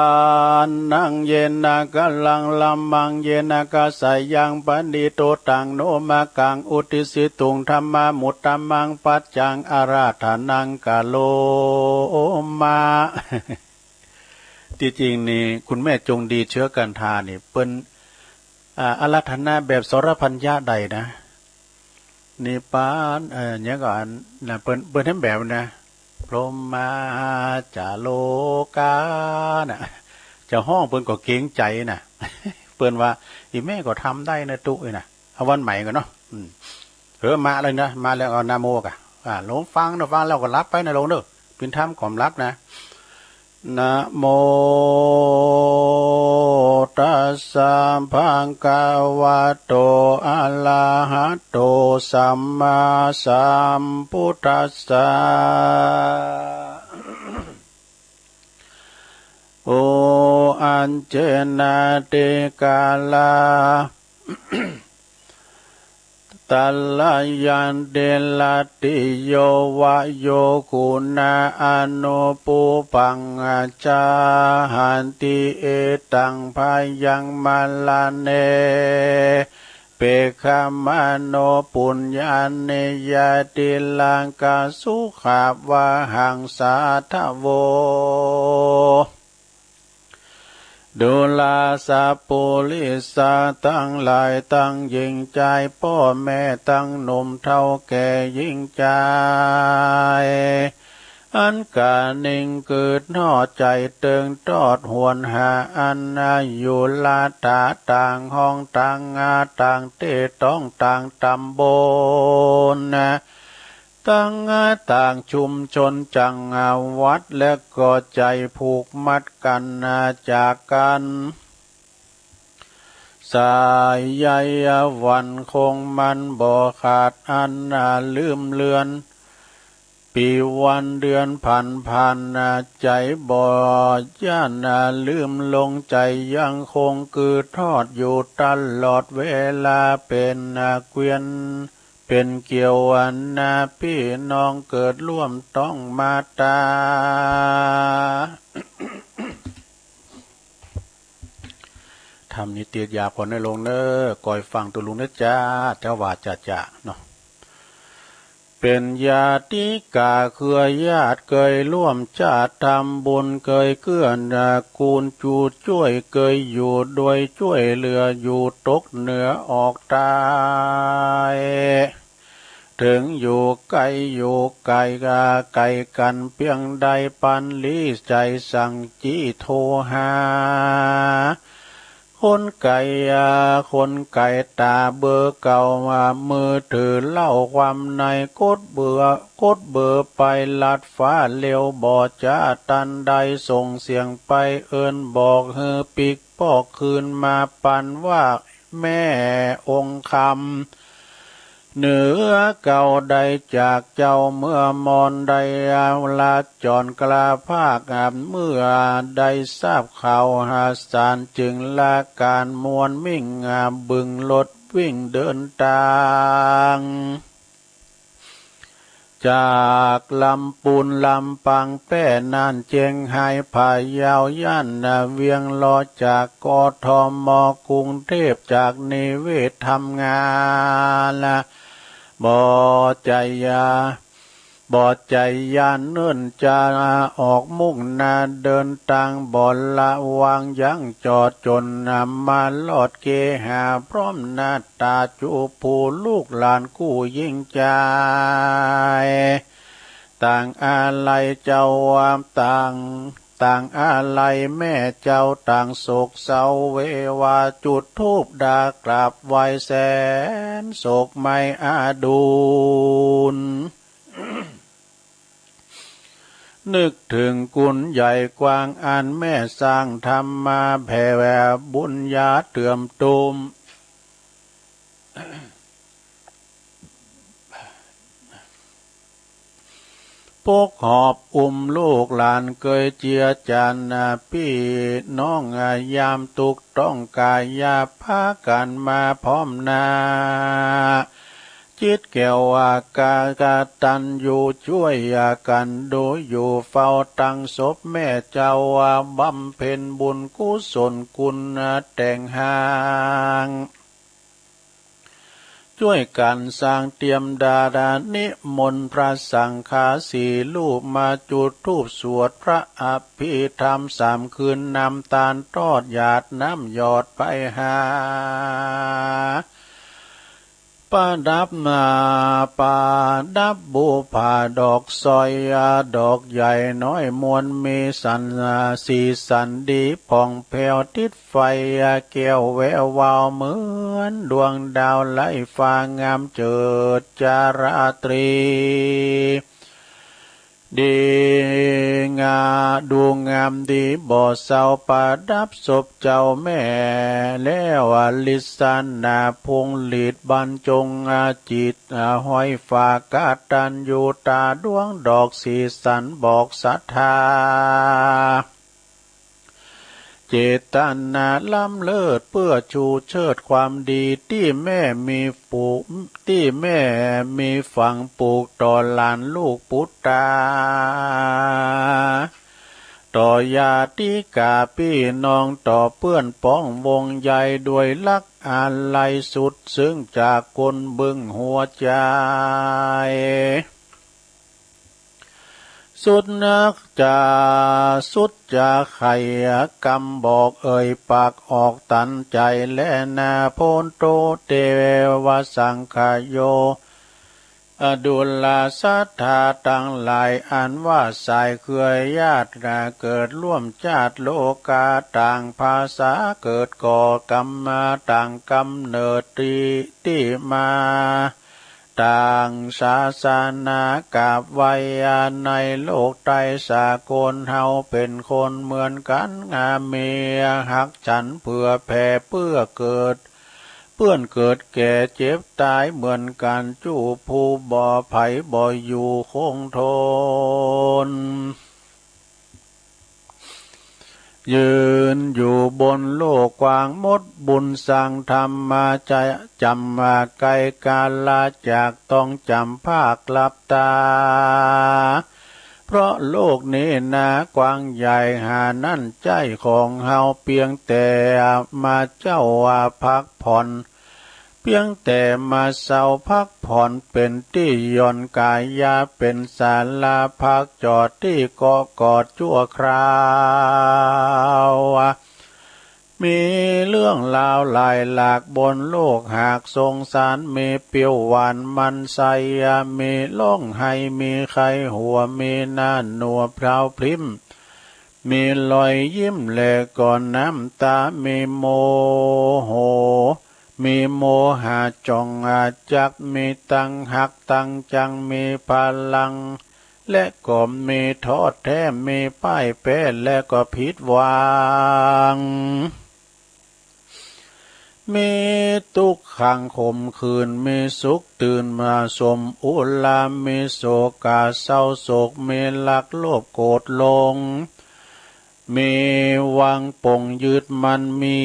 นัง เยนะกะลัง ละมัง เยนะกะสะยัง ปะณิโทตัง โนมะกัง อุตติสสิตุง ธัมมามุตตะมัง ปัจจัง อาราธนังกะโรมะ ตี้จริงนี่ คุณแม่จงดี เชื้อกันทานี่ เปิ้น อ่า อาราธนาแบบสรพัญญะได้นะ นิพพาน เอ่อ หยังก่อ อัน นะ เปิ้น เปิ้นเฮ็ดแบบนะ พรหมาจาโรกา น่ะ จะฮ้องเปิ้นก็เกรงใจ๋น่ะ เปิ้นว่า อี่แม่ก็ทำได้นะตุ๊อี้น่ะ เอาวันใหม่ก่อนเนาะ อืม เออ มาเลยนะ มาแล้ว เอานะโมก่ะ อ่า โลมฟังนะ ฟังแล้วก็หลับไปนะโลมเด้อ เปิ้นทำความหลับนะ นะโมตัสสะ ภะคะวะโต อะระหะโต สัมมาสัมพุทธัสสะ โอ อัญเจนะ ติกาลา ตะละยันติ ลัตติโย วะโย กุณา อะนุ ปุพพัง อาจาหันติ เอตัง พะยัง มะระเน เปกขะมะโน ปุญญานิยา ติระกะสุขะวะหัง สาธะโว ดูราสะปุริสะตังหลาย ตังญิงจาย ป้อแม่ตังหนุ่มเฒ่าแก่ญิงจาย อันกานิ่งกึ๊ดฮอด ใจ๋เติงตอดหวนหา อันนาอยู่ละต๋า ต่างห้องต่างอา ต่างตี้ต้องต่างต๋ำบลนะ ตังต่างชุมชนจังหวัด และก็ใจ๋ผูกมัดกั๋นจากกั๋น สายใยหวันคงมันบ่ขาด อันลืมเลือน ปี๋วันเดือนผันผ่าน ใจ๋บ่ย่านลืมลง ใจ๋ยังคงกึ๊ดฮอดอยู่ตลอดเวลา เป๋นเกวียน เป๋นเกี่ยวอันนา ปี้น้องเกิดร่วมต้องมาต๋า ทำนี้เตียดยาก่อนนะโลมเน่อ ก่อยฟังตวลุงนะจ๊ะ เจ้าว่าจ๊ะจ๊ะเนาะ เป๋นญาติก๋าเครือญาติ เกยร่วมชาติทำบุญ เกยเกื้อกูลจูจ้วย เกยอยู่ด้วยจ้วยเหลือ อยู่ตกเหนือออกใต้ เถิงอยู่ไก๋อยู่ไก๋ อ่า ไก๋กั๋นเปียงใด ปันลี้ใจ๋สั่งจี้โทหา คนไก๋ อ่า คนไก๋ต๋าเบอร์เก่า อ่า มือถือเล่าความใน กดเบอร์ กดเบอร์ไปลัดฟ้าเร็ว บ่จ๊าตันใด ส่งเสียงไปเอิ้นบอก หื้อปิ๊กปอกคืนมาปันว่า แม่องค์คำ เหนือเก่าได้จากเจ้าเมื่อมอนได้ลาจรกล้าภาค เมื่อได้ทราบข่าวหาสารจึงลาก๋านมวลมิ่ง บึงรถวิ่งเดินตาง จากลำปูนลำปางแป้น่านเจียงฮายพะเยาย่านนาเวียงลอจากกทมกรุงเทพจากนิเวศทำงานละ บ่ใจ๋ยา บ่ใจ๋ยานเนิ่นจะออกมุ่งหน้าเดินตาง บ่ละวางยั้งจอดจ๋นนำมาลอดเกหาพร้อมหน้าต๋าจูปู่ลูกหลานกู้ยิ่งจาย ต่างอาลัยเจ้าว่าต่าง ต่างอาลัยแม่เจ้าต่างโศกเศร้าเววา จุดธูปดากราบไหว้แสนโศกไม่อาดูล นึกเถิงคุณใหญ่กว้างอันแม่สร้างทำมาแผ่บุญญาเติมตุ้ม ปกหอบอุ้มลูกหลานเกยเจือจาน ปี้น้องยามตุ๊กต้องก๋ายา พากั๋นมาพร้อมหน้า จิตแก้วกะ กตัญญูจ้วยกั๋น ดูอยู่เฝ้าตังศพแม่เจ้า บำเพ็ญบุญกุศลคุณแต่งห้าง จ้วยกั๋นสร้างเตรียมดารา นิมนต์พระสังฆาสี่รูป มาจุดธูปสวดพระอภิธรรมสามคืน นำตานทอดหยาดน้ำหยอดไปหา ประดับหน้า ประดับบุปผาดอกสร้อย ดอกใหญ่น้อยมวลมีสัน สีสันดีผ่องแผ้วติดไฟ แก้วแวววาวเหมือนดวงดาวไร้ฟ้างามเจิดจาราตรี ดีงา ดูงามดีบ่เศร้า ประดับศพเจ้าแม่แล้ว ลิสนาพวงหลีดบรรจงจิต ห้อยฝากกตัญญูตาดวงดอกสีสันบอกศรัทธา เจตนาล้ำเลิศเพื่อชูเชิดความดี ตี้แม่มีฝู ตี้แม่มีฝังผูกต่อหลานลูกปุตตา ต่อญาติกาปี้น้อง ต่อเปื้อนป๊องวงใย ด้วยรักอาลัยสุดซึ้งจากก้นบึ้งหัวใจ๋ สุดนักจะสุดจะไข กำบอกเอ่ยปากออกตันใจ๋แลนา โพนโตเตวสังคโย อดุลศรัทธาตังหลาย อันว่าสายเครือญาตินาเกิดร่วมจาติโลกาต่างภาษา เกิดก่อกรรมมาต่างกำเนิด ตี้ ตี้มา ต่างศาสนากราบไหว้ในโลกไตรสากล เฮาเป๋นคนเหมือนกั๋น มีฮักฉันเผื่อแผ่เปื้อเกิด เปื้อนเกิดแก่เจ็บต๋ายเหมือนกั๋น จู้ผู้บ่ใผบ่อยู่คงทน ยืนอยู่บนโลกกว้างหมดบุญสร้างธรรมมาจะจำมาไกลกาลาจากต้องจำพรากหลับต๋า เพราะโลกนี้นากว้างใหญ่หานั้นใจ้ของเฮา เปียงแต่มาเจ้าว่าพักผ่อน เปียงแต่มาเซาพักผ่อน เป๋นตี้หย่อนก๋ายา เป๋นศาลาพักจอดตี้เกาะกอดชั่วคราว มีเรื่องราวหลายหลากบนโลก หากสงสารมีเปรี้ยวหวานมันไส้ มีฮ้องไห้ มีใค่หัว มีหน้าหนัวพราวพริ้ม มีรอยยิ้ม และก็น้ำต๋า มีโมโห มีโมหะจ่องอาจัก มีตังฮักตังจัง มีพลัง และก็มีท้อแท้ มีป้ายแป๊ และก็ผิดหวัง มีตุ๊กขังขมขื่น มีสุขตื่นมาสมอุรา มีโศกาเศร้าโศก มีรักโลภโกรธหลง มีวังป่งยึดมั่น มี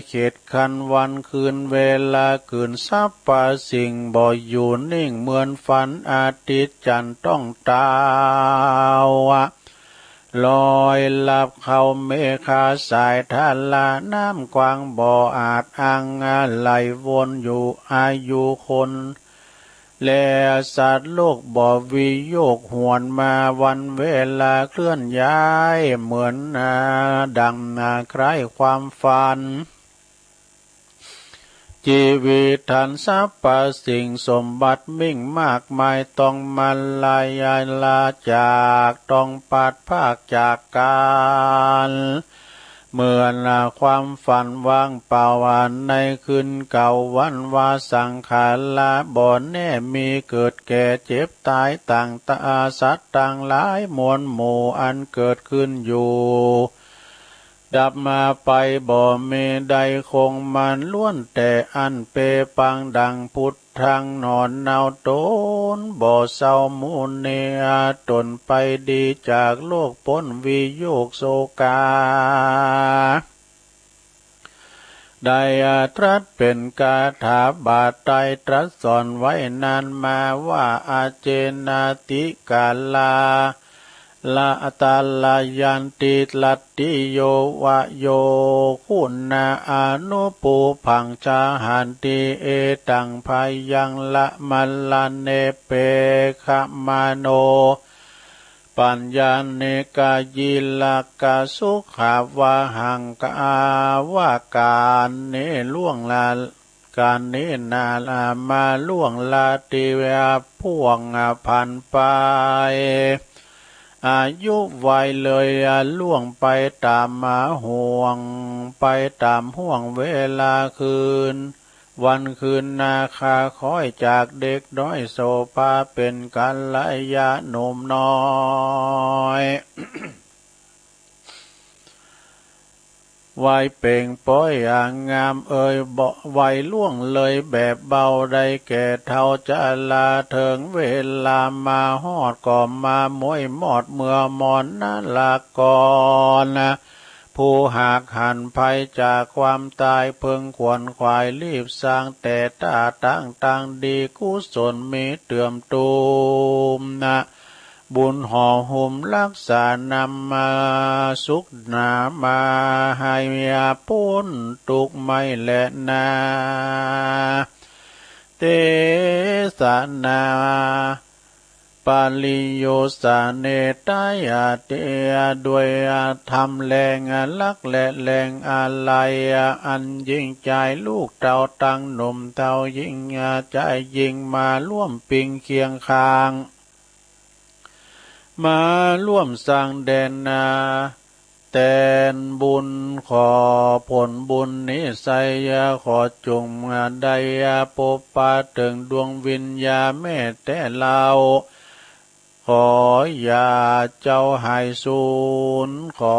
เขตคันวันคืนเวลาคืน สรรพสิ่งบ่อยู่นิ่งเหมือนฝัน อาทิตย์จันทร์ต้องตาว ลอยลับเข้าเมฆาสายทารา น้ำกว้างบ่อาจอ้าง ไหลวนอยู่อายุคน และสัตว์โลกบ่วิโยคหวนมา วันเวลาเคลื่อนย้าย เหมือนดังใคร่ความฝัน ชีวิตทันสรรพสิ่ง สมบัติมิ่งมากมาย ต้องมาลายลาจาก ต้องพลัดพรากจากกั๋น เหมือนความฝันว่างเปล่าในคืนเก่า วันวาสังขาราบ่แน่ มีเกิดแก่เจ็บต๋ายต่างตา สัตว์ตังหลายมวลหมู่ อันเกิดขึ้นอยู่ ดับมาไปบ่มีใดคงมัน ล้วนแต่อั้นเปปังดังผุดพลังหนอนเน่า ตนบ่เศร้าหมู่นี้ ตนไปดีจากโลกป๊นวิโยคโศกา ได้ตรัสเป๋นคาถาบาทไตร ตรัสสอนไว้นานมาว่า อาเจนาติกาลา ละตาลายันติรัตติโยวะโย คุณาอานุปูพังจาหันติ เอตังพยังละมะละเนเปขมาโน ปัญญาเนกายิลกะสุขาวาหังกาวา ก๋านนี้ล่วงละ ก๋านนี้นาลามาล่วงละตี้ว่าพวกผ่านไป อายุวัยเลยล่วงไปต๋ามมาห่วง ไปต๋ามห่วงเวลาคืน วันคืนนาคาค้อยจากเด็กน้อยโสภาเป๋นกัลยาหนุ่มน้อย วัยเปล่งปล้อยอ่างงามเอยบ่ วัยล่วงเลยแบบเบา ได้แก่เฒ่าจรา เถิงเวลามาฮอดก็มาม้วยมอดเมือมอนนรกร ผู้หากหันภัยจากความต๋าย เพิ่งขวนขวายรีบสร้าง แต่ต้าตั้งตังดี กุศลมีเตื่อมตูมนะ บุญห่อหุ้มรักษานำมา สุขหนามา หื้อป๊นตุ๊กข์ไม่แลนา เตสนา ปริโยสเน ตายเตีย ด้วยธรรมแลหลักและแลอาลัย อันยิ่งใจ๋ ลูกเต้าตังหนุ่มเต้าหญิง ใจ๋ยิ่งมาร่วมปิงเคียงข้าง มาร่วมสร้างแด่นา แตนบุญ ขอผลบุญนี้ไส้ ขอจุ่งได้ปบปะเถิงดวงวิญญาณแม่แต่เฮา ขออย่าเจ้าหายสูญ ขอ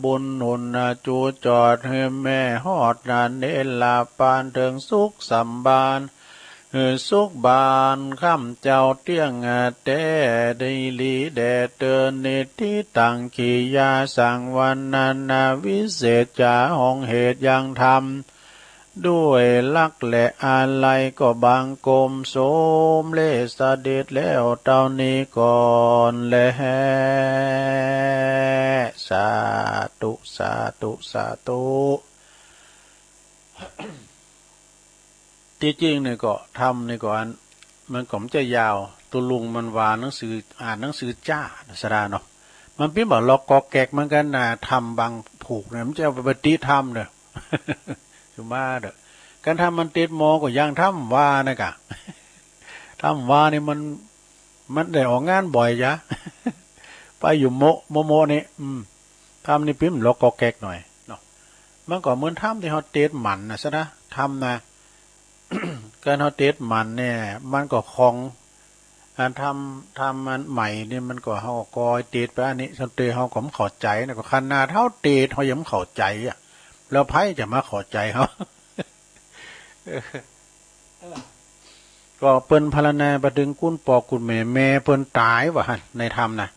บุญหนุนจูจอดหื้อแม่ฮอดเนรปานเถิงสุขสำบาน หื้อสุขบานค่ำเจ้าเตี้ยงแต๊ดีหลีแด่เติน นิทธิตัง กิริยาสังวรรณนา วิเศษจ๋าห้องเหตุยังธรรม ด้วยหลักและอาลัยก็บังคมสมเร็จเสด็จแล้วเต้านี้ก่อนแล สาธุ สาธุ สาธุ ตี้จริงนี่ก็ธรรมนี่ก็อัน มันก็บ่ใจ้ยาว ตุ๊ลุงมันว่าหนังสือ อ่านหนังสือจ๊า สะดาเนาะ มันเปียนบ่าล็อกก๊อกแก๊กเหมือนกั๋นนา ธรรมบางผูกเนี่ย มันจะเอาไปติธรรมเน่อ สุมาเต๊อะ การธรรมมันติดหมอก็ยังธรรมว่านะกะ ธรรมว่านี่มัน มันได้ออกงานบ่อยจ๊ะ ไปอยู่โมะ โมะ โมะนี่ อืม ธรรมนี่เปียนล็อกก๊อกแก๊กหน่อยเนาะ มันก็เหมือนธรรมตี้เฮาติดหมันน่ะ สะดา ธรรมนะ การเฮาติดหมันเนี่ย มันก็คล่อง อันธรรม ธรรมอันใหม่นี่มันก็เฮาก็ติดไปอันนี้ ส่วนเต๋อเฮาก็บ่เข้าใจ๋นะ ก็ขนาดเฮาติดเฮายังบ่เข้าใจ๋อะ แล้วใผจะมาเข้าใจ๋เฮา ก็เปิ้นพรรณนาไปเถิงกุนป้อกุนแม่ แม่เปิ้นต๋ายว่าหั้น ในธรรมนะ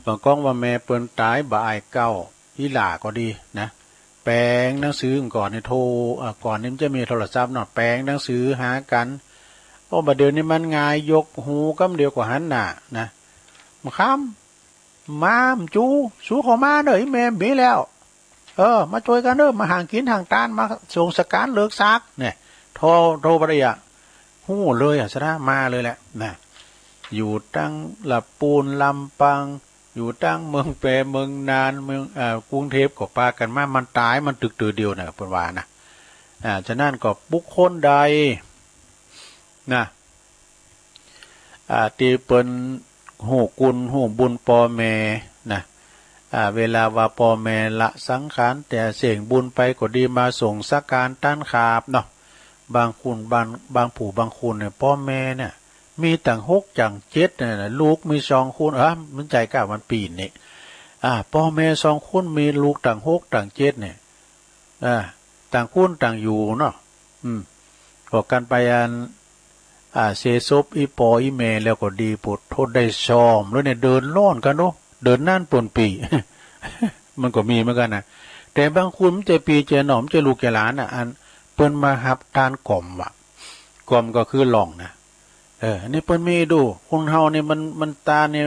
บางก้องว่าแม่เปิ้นต๋ายบ่อายเก๊า อีหล่าก็ดีนะ แป๋งหนังสือก่อนนี่โทร เอ่อ ก่อนนี่มันจะมีโทรศัพท์เนาะ แป๋งหนังสือหากั๋น โอ้ บ่าเดี่ยวนี้มันง่าย ยกหูกำเดียวก็หันหน้านะ บ่าค่ำ มาบ่าจู้ สูเข้ามาเน่อ อีแม่บ่มีแล้ว เออ มาจ้วยกั๋นเน่อ มาหางกิ๋นหางตาน มาส่งสการเลิกซาก เนี่ย โทร โทรบ่าเดี่ยว ฮู้เลยอะ สะดา มาเลยแหละนะ อยู่ตังละปูนลำปาง อยู่ตังเมืองแปร เมืองน่าน เมือง เอ่อ กรุงเทพฯ ก็ปากั๋นมา มันต๋าย มันตึกเตื้อเดียวนะ เปิ้นว่านะ อ่า ฉะนั้นก็บุคคลใดนะ อ่า ตี้เปิ้นฮู้กุณฮู้บุญป้อแม่นะ อ่า เวลาว่าป้อแม่ละสังขารแต่เส้งบุญไปก็ดี มาส่งสการต้านขาบเนาะ บางคน บาง บางผู้บางคนเนี่ย ป้อแม่เนี่ย มีตั้งหกตั้งเจ็ดเนี่ยนะ ลูกมีสองคน เออ มันใจ๋ก้า มันปี๋นนี่ อ่า ป้อแม่สองคนมีลูกตั้งหกตั้งเจ็ดเนี่ย อ่า ต่างคนต่างอยู่เนาะ อืม ก็กั๋นไปอัน อ่า เสียศพอี่ป้ออี่แม่แล้วก็ดี ปู้โธ่ ได้ซ้อมแล้วเนี่ย เดือดร้อนกั๋นเนาะ เดือดร้อนป๊นปี้ มันก็มีเหมือนกั๋นนะ แต่บางคนมันจะปี้จะน้อง มันจะลูกจะหลานน่ะ อันเปิ้นมาฮับตานก๋อมว่ะ ก๋อมก็คือหล่องนะ เออ อันนี้เปิ้นมีดู คนเฮาเนี่ยมัน มันตานเนี่ย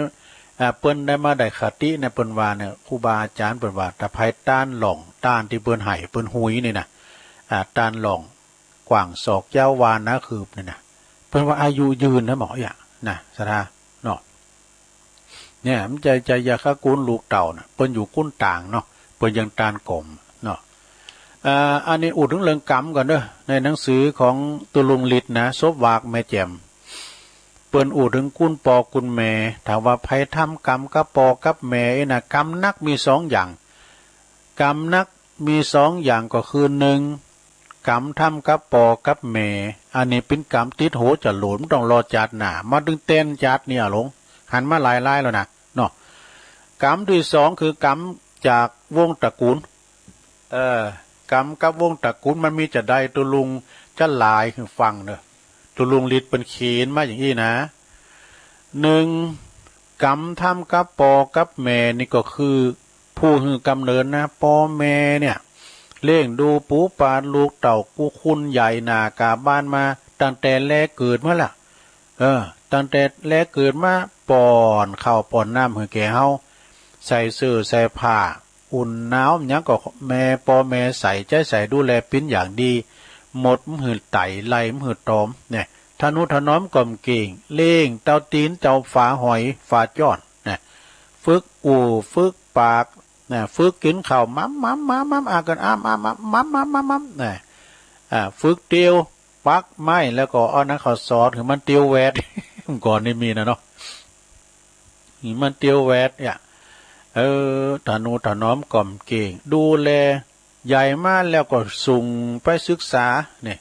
อ่า เปิ้นได้มาได้คติเนี่ย เปิ้นว่าเนี่ย ครูบาอาจ๋ารย์เปิ้นว่า ถ้าใผตานหล่อง ตานตี้เปิ้นไห้ เปิ้นหุยนี่นะ อ่า ตานหล่อง กว้างศอกยาววานาคืบนี่นะ เปิ้นว่าอายุยืนนะหมอ เอี้ย นะ ศรัทธา เนาะ เนี่ย มันจะ จะ จะยาคากูลลูกเต้าน่ะ เปิ้นอยู่กุนตางเนาะ เปิ้นยังตานก๋อมเนาะ อ่า อันนี้อู้เถิงเรื่องกรรมก่อนเนาะ ในหนังสือของตุ๊ลุงฤทธิ์นะ ศพหวากแม่แจ่ม เปิ้นอู้เถิงกุนป้อกุนแม่ ถ้าว่าใผทำกรรมกับป้อกับแม่เอี้ยนะ กรรมหนักมีสองอย่าง กรรมหนักมีสองอย่างก็คือ นึ่ง กรรมทำกับป้อกับแม่ อันนี้เป๋นกรรมติดหัวจ๋รวด บ่ต้องรอจาติหน้า มาเถิงแต๊นจาติเนี่ยหลง หันมาหลายๆ แล้วนะ เนาะ กรรมตี้สองคือกรรมจากวงศ์ตระกูล เออ กรรมกับวงศ์ตระกูลมันมีจาใด ตุ๊ลุงจะหลายหื้อฟังเนาะ ตุ๊ลุงฤทธิ์เปิ้นเขียนมาอย่างอี้นะ นึ่ง กรรมทำกับป้อกับแม่นี่ก็คือ ผู้หื้อกำเนิดนะ ป้อแม่เนี่ย เลี้ยงดูปู๋ปาลูกเต้ากู้คุณใหญ่หน้ากาบ้านมา ตั้งแต่แลเกิดมาละ เออ ตั้งแต่แลเกิดมา ป้อนข้าวป้อนน้ำหื้อแก่เฮา ใส่เสื้อใส่ผ้า อุ่นหนาวหยังก็แม่ ป้อแม่ใส่ใจ๊ใส่ดูแลเป๋นอย่างดี หมดบ่หื้อไต่ ไล่บ่หื้อตอม เนี่ย ทะนุถนอมก่อมเกรง เลี้ยงเต้าตี๋นเจ้าฝาหอยฝาจ้อน เนี่ย ฝึกอู้ฝึกปาก นะ ฝึกกิ๋นข้าว มัม มัม มัม มัม อ่ะ กั๋น อ้ำ อ้ำ อ้ำ มัม มัม มัม มัม นะ อ่า ฝึกเตียว ปักไม้ แล้วก็เอานั้นข้าวสอดหื้อมันเตียวแหวด ก่อนนี้มีนะเนาะ หื้อมันเตียวแหวดเนี่ย เออ ทะนุถนอมก่อมเกรง ดูแล ใหญ่มาแล้วก็ส่งไปศึกษา เนี่ย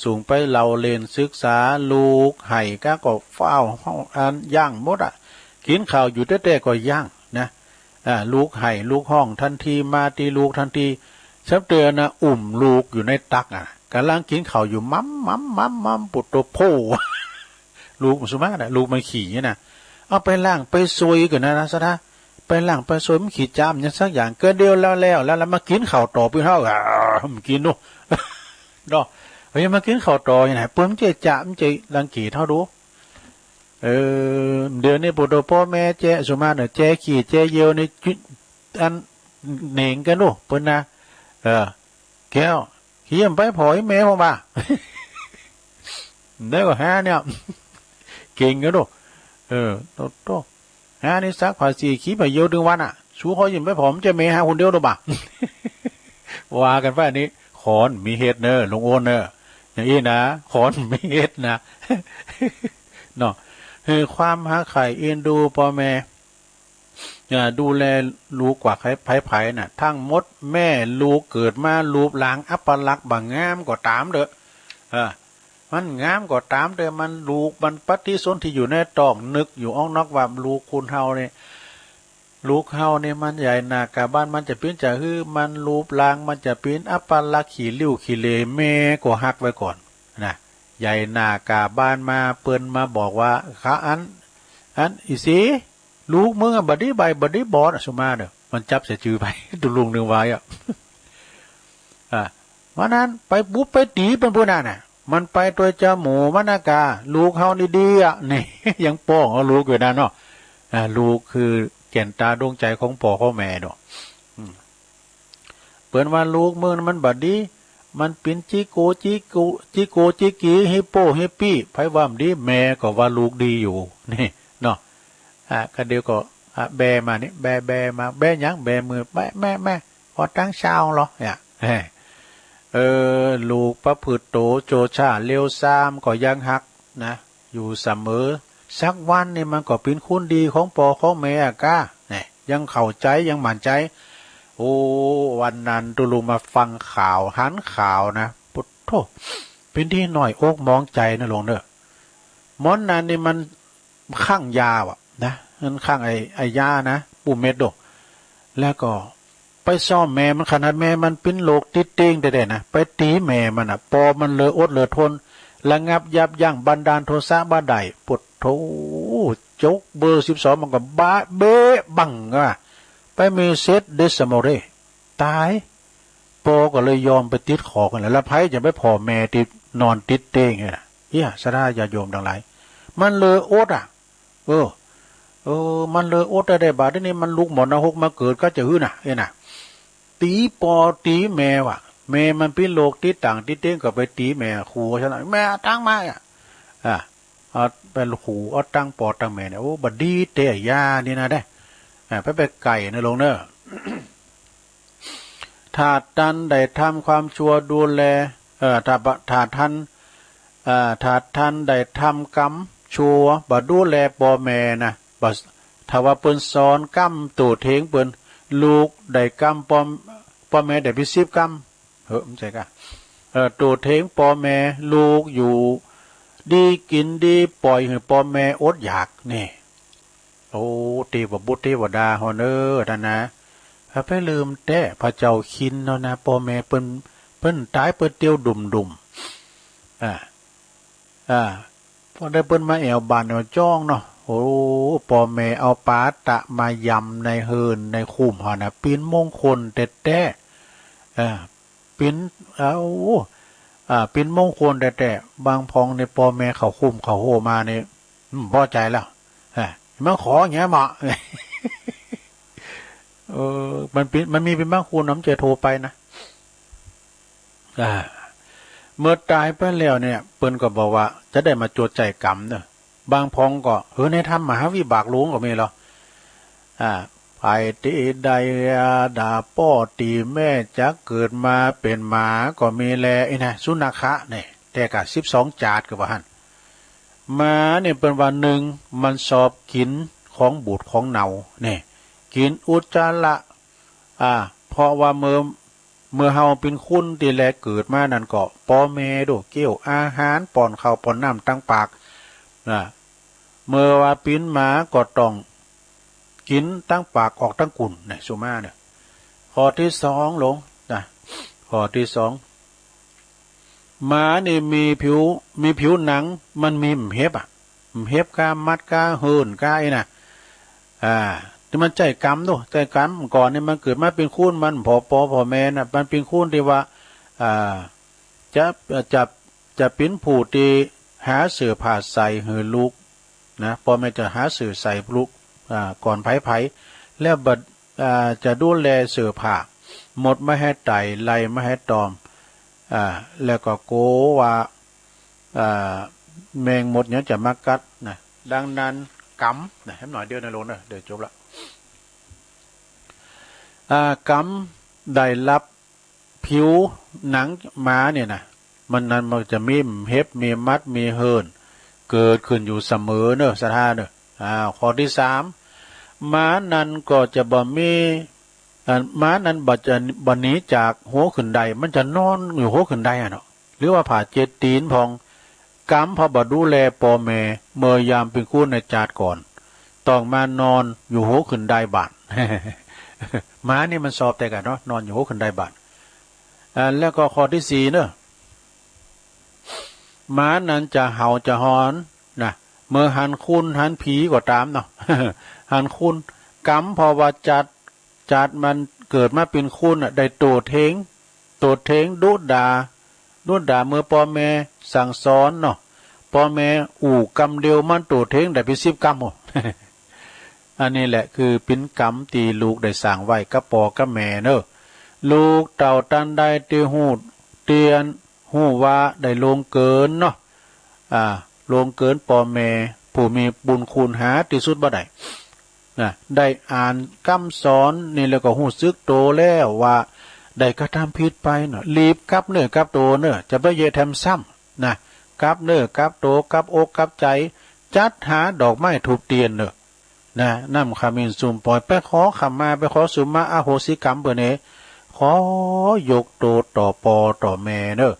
ส่งไปเล่าเล่นศึกษา ลูกไห้กาก็ฟ้าว อัน ยั้งหมดอะ กิ๋นข้าวอยู่แต๊ๆ ก็ยั้งนะ อ่า ลูกไห้ ลูกฮ้องตันที มาตี้ลูกตันที ซ้ำเตื้อนะ อุ้มลูกอยู่ในตักอะ ก่ำลังกิ๋นข้าวอยู่ มัม มัม มัม มัม ปุตโตโพ ลูกมันสุมานะ ลูกมันขี้เนี่ยนะ เอาไปล้างไปซวยก่อนนะ นะ ศรัทธา ไปล้างไปซวย มันขี้จามหยังสักอย่าง เกินเดียวแล้ว แล้ว แล้ว แล้วมากิ๋นข้าวต่อปื้นเฮา อ่า มันกิ๋นเนาะ เนาะ เฮ้ย มากิ๋นข้าวต่ออย่างไหน เปิ้นมันจะ จะ มันจะรังเกียจเฮาดู เออ เดี๋ยวนี้ปุตโตป้อแม่แจ๊ะ สุมาเน่อ แจ๊ะขี้แจ๊ะเยี่ยวนี่ อัน เหน่งกั๋นดู เปิ้นนะ เออ แก้ว ขี้เยี่ยวไปผ่อแม่ผมว่า แล้วก็หาเนี่ย เก่งกั๋นดู เออ โต โต หานี่ซักผ้าสีขี้ผ้าเยี่ยวตึงวันอะ สูข้อยยิ่งไปผ่อ มันจะแม่หาคนเดียวหรือบ่า ว่ากั๋นไปอันนี้ ขอนมีเหตุเน่อ ลุงโอนเน่อ อย่างอี้นะ ขอนมีเหตุนะ เนาะ คือความฮักใค่เอ็นดูป้อแม่ อ่า ดูแลลูกกว่าใผๆ น่ะ ทั้งหมดแม่ลูกเกิดมา รูปร่างอัปลักษณ์บ่งามก็ต๋ามเต๊อะ เออ มันงามก็ต๋ามเต๊อะ มันลูกมันปฏิสนธิอยู่ในต๊อง นึกอยู่อ้องนอกว่าลูกคนเฮานี่ ลูกเฮานี่มันใหญ่หน้ากาบ้าน มันจะเป๋นจะหื้อ มันรูปร่างมันจะเป๋นอัปลักษณ์ขี้ริ้วขี้เหร่ แม่ก็ฮักไว้ก่อนนะ ใหญ่หน้ากาบ้านมา เปิ้นมาบอกว่า คะ อัน อัน อีสี ลูกมึงอะบ่ดีใบ้บ่ดีบอดอะ สุมาเน่อ มันจับใส่จือไป ตุ๊ลุงนึ่งไว้อะ อ่ะ วันนั้นไปบุบไปตี๋เปิ้นปู้นน่ะ มันไปตวยจาหมู่มันนะกา ลูกเฮานี่ดีอะ นี่ ยังป้องเอาลูกอยู่นะเนาะ อ่า ลูกคือแก่นต๋าดวงใจ๋ของป้อของแม่เนาะ อืม เปิ้นว่าลูกมึงมันบ่ดี มันเป๋นจิโก จิโก จิโก จิกี ฮิปโป ฮิปปี้ ใผว่าบ่ดี แม่ก็ว่าลูกดีอยู่ นี่ เนาะ อ่ะ ก็เดี๋ยวก็ อ่ะ แบมานี่ แบ แบมา แบหยัง แบมือ แบ แม่ แม่ ขอตังค์ซาวเหรอ เนี่ย เออ ลูกประพฤติโตโจฉาเลวซามก็ยังฮักนะ อยู่เสมอ สักวันนี่มันก็เป๋นคนดีของป้อของแม่อะกา เนี่ย ยังเข้าใจ๋ ยังหมั่นใจ๋ โอ้ วันนั้นตุ๊ลุงมาฟังข่าว หันข่าวนะ ปุดโธ่ เป๋นตี้หน่อยอกหมองใจ๋นะหลวงเน่อ หมอนั้นนี่มัน คลั่งยาว่ะนะ มันคลั่งไอ้ ไอ้ยานะ ปูเม็ดโด แล้วก็ไปซ้อมแม่มัน ขนาดแม่มันเป๋นโรคติดเต๊งแต๊ๆ นะ ไปตี๋แม่มันน่ะ ปอมันเลยอดเลยทน ระงับยับยั้งบันดาลโทสะบ่ได้ ปะโถ จกเบอร์สิบสอง มันก็บะ เบะบั้ง ว่าไปมีเสร็จเดะสะหมดเลย ต๋าย ปอก็เลยยอมไปติดขอกหั้นแหละ แล้วใผจะไปผ่อแม่ตี้นอนติดเต๊งเนี่ยนะ เหีย ศรัทธาญาติโยมตังหลาย มันเลยอดอะ เออ เออ มันเลยอดได้ บาดนี้มันลุกหมอนรกมาเกิดก็จะหื้อน่ะ เอ้ยน่ะ ตี๋ปอตี๋แม่ว่ะ แม่มันเป๋นโรคติดตั๋งติดเต๊งก็ไปตี๋แม่ ขู่ฉันน่ะ แม่เอาตั๋งมาอะ อ่ะ เอาไปขู่เอาตั๋งปอตั๋งแม่เนี่ย โอ้ บ่ดีเต๊อะ ยานี่นะเด้อ อ่ะ ไป ไปไก่นะลงเนอะ ถ้าตันได้ทำความชั่วดูแล เอ่อ ถ้าบ่ ถ้าตัน เอ่อ ถ้าตันได้ทำกรรมชั่ว บ่ดูแลปอแม่นะ บ่ ถ้าว่าเปิ้นสอนกรรมตั๋วเถิงเปิ้น ลูกได้กรรมปอ ปอแม่ได้เป๋นสิบกรรม เฮ้อ บ่ใจ้กะ เอ่อ ตั๋วเถิงปอแม่ ลูกอยู่ดีกิ๋นดี ป่อยหื้อปอแม่อดอยาก นี่ โอ้ เตวบุตรเตวดาเฮาเน่อ ตันนะ อย่าไปลืมแต๊ พระเจ้าคินเฮานะ ปอแม่เปิ้น เปิ้นต๋ายเปิ้นเตียวดุ่มๆ อ่า อ่า ปอได้เปิ้นมาแอ่วบ้านแอ่วจ้องเนาะ โอ้ ปอแม่เอาปาตะมายำในเฮิ่นในคุ้มเฮานะ เป๋นมงคลแต๊ๆ อ่า เป๋น เอ้า อ่า เป๋นมงคลแต๊ๆ บางพ่องนี่ปอแม่เข้าคุ้มเข้าโฮมานี่ อืม ปอใจ๋แล้ว อ่า มาขออย่างเงี้ยเหมาะ เออ มันเป๋น มันมีเป๋นบางคนนะ มันจะโทรไปนะ อ่า เมื่อต๋ายไปแล้วเนี่ย เปิ้นก็บอกว่าจะได้มาจดใจ๋กรรมเน่อ บางพ่องก็ เออ ในธรรมมหาวิบากหลวงก็มีเหรอ อ่า ใผตี้ได้ด่าป้อตี๋แม่จักเกิดมาเป๋นหมาก็มีแล ไอ้นะ สุนัขะเนี่ย แต่กะสิบสองจาติก็ว่าหั้น หมาเนี่ยเปิ้นว่า นึ่ง มันชอบกิ๋นของบูดของเน่า เนี่ย กิ๋นอุจจาระ อ่า เพราะว่าเมื่อ เมื่อเฮาเป๋นคนตี้แลเกิดมานั้นก็ ปอแม่ดูเกี้ยวอาหาร ป้อนข้าวป้อนน้ำตังปาก อ่า เมื่อว่าเป๋นหมาก็ต้องกิ๋นตังปากออกตังกุ่น เนี่ย สุมาเนี่ย ข้อตี้สองลงนะ ข้อตี้สอง หมานี่มีผิว มีผิวหนัง มันมีบ่าเห็บอะ บ่าเห็บก้า มัดก้า เหิ่นก้า ไอ้น่ะ อ่า ตี้มันใจ๊กรรมดู ใจ๊กรรม ก่อนนี่มันเกิดมาเป๋นคน มันผ่อปอผ่อแม่น่ะ มันเป๋นคนตี้ว่า อ่า จะ จะ จะเป๋นผู้ตี้หาเสื้อผ้าใส่หื้อลูกนะ ปอแม่จะหาเสื้อใส่ลูก อ่า ก่อนใผๆ แล้วบ่ อ่า จะดูแลเสื้อผ้า มดบ่หื้อไต่ ไล่บ่หื้อตอม อ่า แล้วก็กั๋วว่า อ่า แมงมดเนี่ยจะมากัดนะ ดังนั้นกรรมนะ แหมหน่อยเดียวนะลงนะ เดี๋ยวจบละ อ่า กรรมได้รับผิวหนังหมาเนี่ยนะ มันนั้นมันจะมีบ่าเห็บ มีมัด มีเหิ่น เกิดขึ้นอยู่เสมอเน่อ ศรัทธาเน่อ อ้าว ข้อตี้สาม หมานั้นก็จะบ่มี อ่า หมานั้นบ่จะ บ่หนีจากหัวขึ้นได มันจะนอนอยู่หัวขึ้นไดอะเนาะ หรือว่าผ่าเจ็ดตี๋นพ่อง กรรมเพราะบ่ดูแลปอแม่ เมื่อยามเป๋นคนในจาติก่อน ต้องมานอนอยู่หัวขึ้นไดบ้าน หมานี่มันชอบแต่กะเนาะ นอนอยู่หัวขึ้นไดบ้าน อ่า แล้วก็ข้อตี้สี่เน่อ หมานั้นจะเห่าจะหอนนะ เมื่อหันคนหันผีก็ต๋ามเนาะ หันคน กรรมเพราะว่าจาติ จาติมันเกิดมาเป๋นคนน่ะ ได้โต้เถียง โต้เถียงดุด่า ดุด่าเมื่อปอแม่สั่งสอนเนาะ ปอแม่อู้กำเดียวมันโต้เถียงได้เป๋นสิบกำโอ้ อันนี้แหละคือเป๋นกรรมตี้ลูกได้สร้างไว้กับปอกับแม่เน่อ ลูกเต้าตันใดตี้ฮู้เตียน ฮู้ว่าได้ล่วงเกินเนาะ อ่า ล่วงเกินปอแม่ ผู้มีบุญคุณหาตี้สุดบ่ได้ นะ ได้อ่านกำสอนนี่แล้วก็ฮู้สึกโตแล้วว่าได้กระทำผิดไปเนาะ รีบกลับเนื้อกลับตั๋วเน่อ จะไปเยียะแถมซ้ำนะ กลับเนื้อกลับตั๋ว กลับอกกลับใจ๋ จัดหาดอกไม้ธูปเตียนเน่อ นะ น้ำขมิ้นสุมปอย ไปขอขมา ไปขอสุมาอโหสิกรรมเปิ้นเน่ ขอยกตั๋วต่อปอต่อแม่เน่อ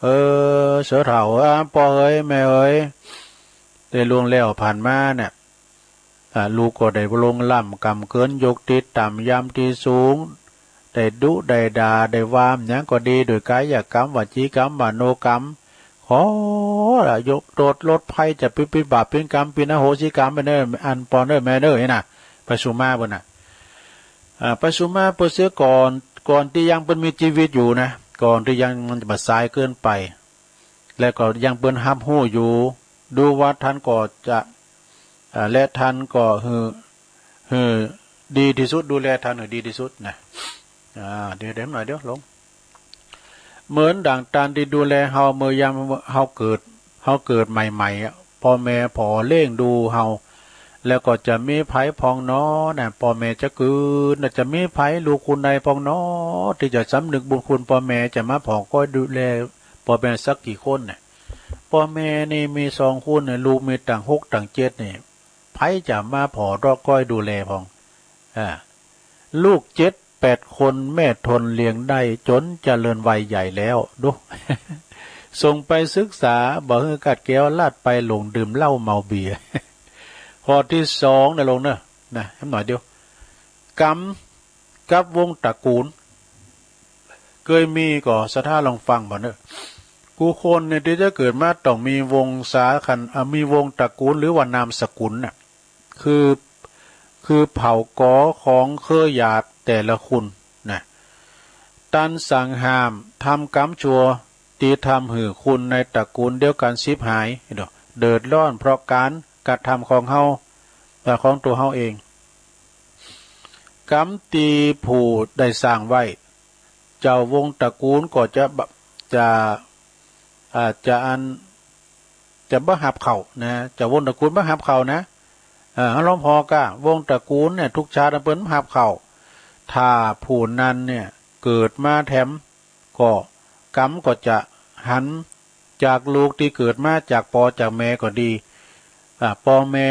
เออ เสิเฒ่า อ่า ปอเอ๋ย แม่เอ๋ย ได้ล่วงแล้วผ่านมาเนี่ย อ่า ลูกก็ได้ลวงล้ำกำเกิน ยกตี้ต่ำยำตี้สูง ได้ดุได้ด่า ได้ว่าหยังก็ดี โดยก๋ายกรรม วจีกรรม มโนกรรม ขอละ ยกโต้ษลดภัย จะเป๋น เป๋นบาปเป๋นกรรม เป๋นอโหสิกรรมไปเน่อ อันปอนเน่อแม่เน่อ นี่นะ ไปสุมาเปิ้นน่ะ อ่า ไปสุมาเปิ้นเสียก่อน ก่อนตี้ยังเปิ้นมีจีวิตอยู่นะ ก่อนตี้ยังมันจะบ่สายเกินไป และก็ยังเปิ้นฮับฮู้อยู่ ดูว่าต้านก็จะ อ่า และต้านก็หื้อ หื้อดีตี้สุด ดูแลต้านหื้อดีตี้สุดนะ อ่า เดี๋ยว เดี๋ยวหน่อย เดี๋ยวลง เหมือนดั่งต้านตี้ดูแลเฮาเมื่อยามเฮาเกิด เฮาเกิดใหม่ๆ อะ ป้อแม่ผ่อเลี้ยงดูเฮา แล้วก็จะมีใผพ่องหนอนะ ป้อแม่จะกึ๊ดนะ จะมีใผลูกคนใดพ่องหนอ ตี้จะสำนึกบุญคุณป้อแม่ จะมาผ่อคอยดูแลป้อแม่สักกี่คนน่ะ ป้อแม่นี่มีสองคนน่ะ ลูกมีตั้งหกตั้งเจ็ดนี่ ใผจะมาผ่อดอกคอยดูแลพ่อง อ่า ลูกเจ็ดแปดคนแม่ทนเลี้ยงได้จ๋นเจริญวัยใหญ่แล้ว ดู ส่งไปศึกษา บ่หื้อกัดแก้วลาดไปหลงดื่มเหล้าเมาเบียร์ ข้อตี้สองนะลงเน่อ นะ แหมหน่อยเดียว กรรมกับวงศ์ตระกูล เกยมีก่อศรัทธาลองฟังบ่เน่อ กู้คนเนี่ยตี้จะเกิดมาต้องมีวงศาคณา อ่า มีวงศ์ตระกูลหรือว่านามสกุลน่ะ คือ คือเผ่ากอของเครือญาติแต่ละคนน่ะ ต้านสั่งห้ามทำกรรมชั่ว ตี้ทำหื้อคนในตระกูลเดียวกั๋นฉิบหาย เดือดร้อนเพราะก๋านกระทำของเฮา เอ่อ ของตั๋วเฮาเอง กรรมตี้ผู้ได้สร้างไว้ เจ้าวงศ์ตระกูลก็จะบะ จะ อ่า จะอัน จะบ่ฮับเข้านะ เจ้าวงศ์ตระกูลบ่ฮับเข้านะ เอ่อ เฮาลองผ่อก้า วงศ์ตระกูลเนี่ย ทุกชาติเปิ้นบ่ฮับเข้า ถ้าผู้นั้นเนี่ย เกิดมาแถม ก็กรรมก็จะหันจากลูกตี้เกิดมาจากป้อจากแม่ก็ดี อ่า ป้อแม่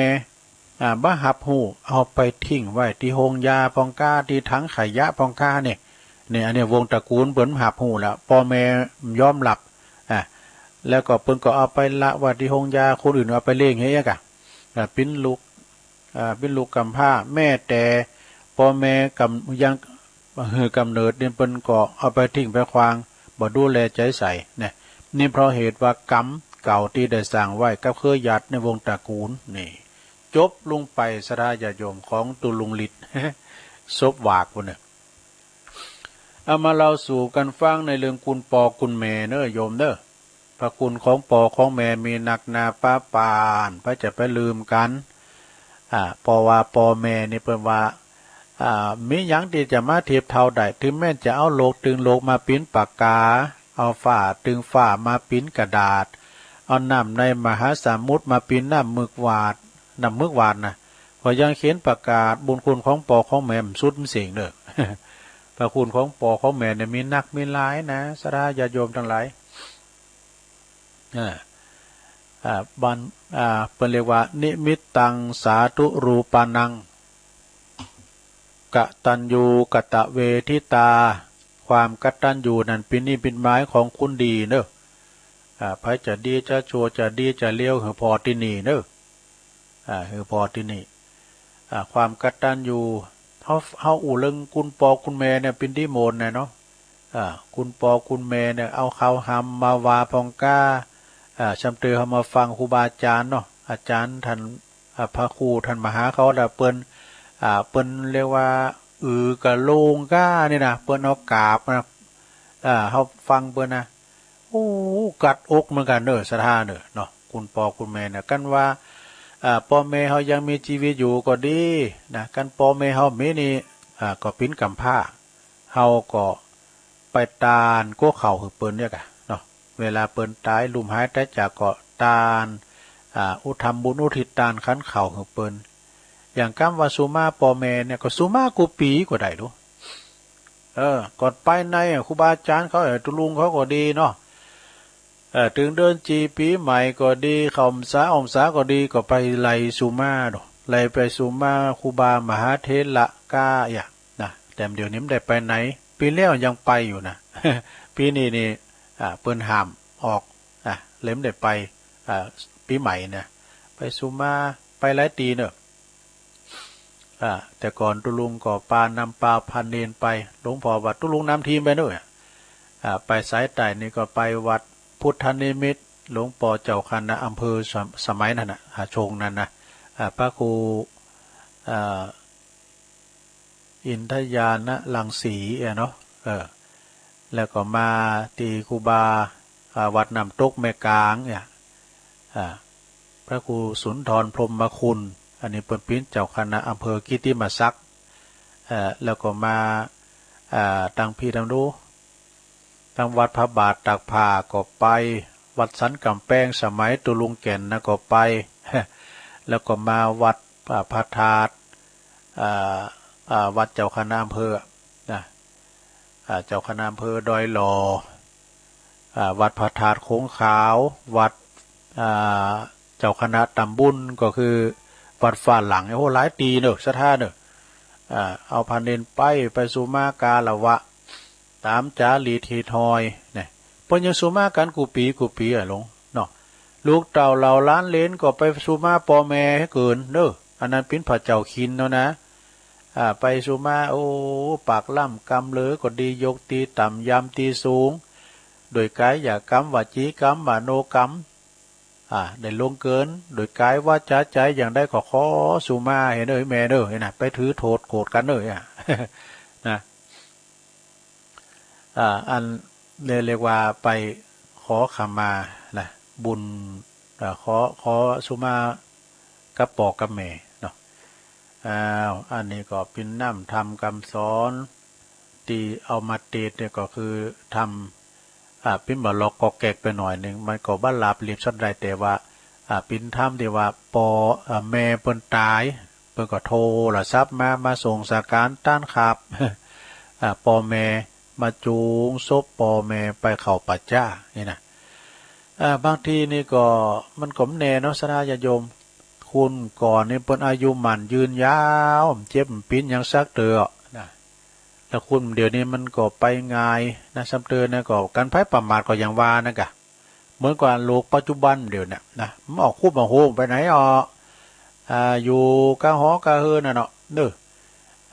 อ่า บ่ฮับฮู้ เอาไปทิ้งไว้ตี้โฮงยาพ่องก้า ตี้ถังขยะพ่องก้าเนี่ย เนี่ย อันเนี้ยวงศ์ตระกูลเปิ้นบ่ฮับฮู้แล้ว ป้อแม่บ่ยอมฮับ อ่า แล้วก็เปิ้นก็เอาไปละไว้ตี้โฮงยา คนอื่นเอาไปเลี้ยงเฮ้ยกะ อ่า เป๋นลูก อ่า เป๋นลูกกำพร้า แม้แต่ป้อแม่กำ ยังหื้อกำเนิดเนี่ย เปิ้นก็เอาไปทิ้งไปขว้าง บ่ดูแลใจ๋ใส่นะ นี่เพราะเหตุว่ากรรมเก่าตี้ได้สร้างไว้กับเครือญาติในวงศ์ตระกูลนี่ จบลงไป ศรัทธาญาติโยม ของตุลุงฤทธิ์ สบหวากปู้นเนี่ย เอามาเล่าสู่กั๋นฟังในเรื่องคุณป้อคุณแม่เน่อโยมเน่อ พระคุณของป้อของแม่มีนักหนาปาปาน ใผจะไปลืมกั๋น อ่า เพราะว่าป้อแม่นี่เปิ้นว่า อ่า บ่มีหยังตี้จะมาเทียบเท่าได้ ถึงแม้จะเอาโลกตึงโลกมาเป๋นปากกา เอาฟ้าตึงฟ้ามาเป๋นกระดาษ เอาน้ำในมหาสมุทรมาเป๋นน้ำหมึกหวาด น้ำหมึกหวาดนะ ก็ยังเขียนประกาศบุญคุณของป้อของแม่บ่สุดบ่เสี้ยงเน่อ พระคุณของป้อของแม่เนี่ยมีนักมีหลายนะ ศรัทธาญาติโยมตังหลาย อ่า อ่า บัน อ่า เปิ้นเรียกว่า นิมิตตังสาธุรูปานัง กตัญญูกตเวทิตา ความกตัญญูนั้นเป๋นนิมิตหมายของคนดีเน่อ อ่า ใผจะดีจะชั่วจะดีจะเลวหื้อผ่อตี้นี่เน่อ อ่า หื้อผ่อตี้นี่ อ่า ความกตัญญู เฮา เฮาอู้เรื่องคุณป้อคุณแม่เนี่ยเป๋นตี้โมนแหละเนาะ อ่า คุณป้อคุณแม่เนี่ยเอาข้าวหำมาว่าพ่องก้า อ่า จำเตอเฮามาฟังครูบาอาจ๋ารย์เนาะ อาจ๋ารย์ต้าน อ่า พระครูต้านมหาเขาละ เปิ้น อ่า เปิ้นเรียกว่า อือกับโลงก้านี่นะ เปิ้นเอากราบนะ อ่า เฮาฟังเปิ้นนะ โอ้ กัดอกเหมือนกั๋นเน่อ ศรัทธาเน่อเนาะ คุณป้อคุณแม่เนี่ย กันว่า อ่า ป้อแม่เฮายังมีจีวิตอยู่ก็ดีนะ กันป้อแม่เฮาบ่มีนี่ อ่า ก็เป๋นกำพร้า เฮาก็ไปตานกั๊วข้าวหื้อเปิ้นเนี่ยกะเนาะ เวลาเปิ้นต๋ายลุ่มหายต๋ายจากก็ตาน อ่า อุ ทำบุญอุทิศตานขันข้าวหื้อเปิ้น อย่างกำว่าสุมาป้อแม่เนี่ย ก็สุมากู้ปี๋ก็ได้ลูก เออ ก่อนไปในอะ ครูบาอาจ๋ารย์เขา เออ ตุลุงเขาก็ดีเนาะ เออ ตึงเดือนจีปี๋ใหม่ก็ดี เข้าพรรษาออกพรรษาก็ดี ก็ไปไหล่สุมาเนาะ ไหล่ไปสุมาครูบามหาเถระก้าอะนะ แต่เดี๋ยวนี้บ่ได้ไปไหน ปี๋แล้วยังไปอยู่นะ ปี๋นี้นี่ อ่า เปิ้นห้ามออก อ่ะ เลยบ่ได้ไป อ่า ปี๋ใหม่นะ ไปสุมา ไปหลายตี้เนาะ อ่า แต่ก่อนตุ๊ลุงก็ปานำปาพาเณรไป หลวงป้อว่าตุ๊ลุงนำทีมไปโน่น อ่า ไปสายใต้นี่ก็ไปวัดพุทธนิมิตร หลวงป้อเจ้าคณะอำเภอสม- สมัยนั้นน่ะ อ่า ช่วงนั้นนะ อ่า พระครู อ่า อินทญาณรังสีอะเนาะ เออ แล้วก็มาตี้ครูบา อ่า วัดน้ำตกแม่กลางเนี่ย อ่า พระครูสุนทรพรหมคุณ อันนี้เปิ้นเป๋นเจ้าคณะอำเภอกิตติมศักดิ์ เอ่อ แล้วก็มา อ่า ตังพี้ตังดู ตังวัดพระบาทตากผ้าก็ไป วัดสันก๋ำแปงสมัยตุ๊ลุงแก่นนะก็ไป แล้วก็มาวัด อ่า พระธาตุ อ่า อ่า วัดเจ้าคณะอำเภอนะ อ่า เจ้าคณะอำเภอดอยหล่อ อ่า วัดพระธาตุโขงขาว วัด อ่า เจ้าคณะตำบลก็คือวัดฟ้าหลัง โอ้โห หลายตี้เนอะ ศรัทธาเนอะ อ่า เอาพาเณรไป ไปสุมาการะวะ ต๋ามจ๋ารีตหีตฮอยเนี่ย เปิ้นยังสุมากั๋นกู้ปี๋กู้ปี๋อะหลวงเนาะ ลูกเต้าเหล่าหลานเหลนก็ไปสุมาป้อแม่หื้อเกิ๋นเนอะ อันนั้นเป๋นผะเจ้าคินเนาะนะ อ่า ไปสุมา โอ้ ปากล่ำกำเหลอก็ดี ยกตี้ต่ำยามตี้สูง โดยก๋ายกรรม วจีกรรม มโนกรรม อ่า ได้ล่วงเกิ๋น โดยก๋ายวาจ๋าใจ๋อย่างใดก็ขอสุมา เหียเน่อแม่เน่อ เหียนะ ไปถือโต้ษโกรธกั๋นเน่อ เหียนะ อ่า อันเรียก เรียกว่าไปขอขมานะ บุญ อ่า ขอ ขอสุมากับป้อกับแม่เนาะ อ้าว อันนี้ก็เป๋นน้ำธรรมกำสอน ตี้เอามาเตสน์เนี่ยก็คือธรรม อ่า เป๋นบ่าหลอกกอกแกกไปหน่อยนึ่ง มันก็บ่หลาบเลียบสันใด แต่ว่า อ่า เป๋นธรรมตี้ว่าป้อ อ่า แม่เปิ้นต๋าย เปิ้นก็โทรศัพท์มา มาส่งสังฆารต้านขับ อ่า ป้อแม่ มาจูงศพป้อแม่ไปเข้าป่าจ๊า นี่นะ อ่า บางทีนี่ก็มันก็บ่แน่เนาะ ศรัทธาญาติโยม คนก่อนนี่เปิ้นอายุหมั้นยืนยาว เจ็บเป๋นหยังสักเตื้อนะ แล้วคนเดี๋ยวนี้มันก็ไปง่ายนะ ซ้ำเตื้อนะ ก็กั๋นภัยประมาทก็อย่างว่านั่นกะ เหมือนกับโลกปัจจุบันเดี๋ยวเนี้ยนะ มันออกคุกออกโฮงไปไหนอ่ะ อ่า อยู่กาหอกาเฮือนน่ะเนาะ เนอะ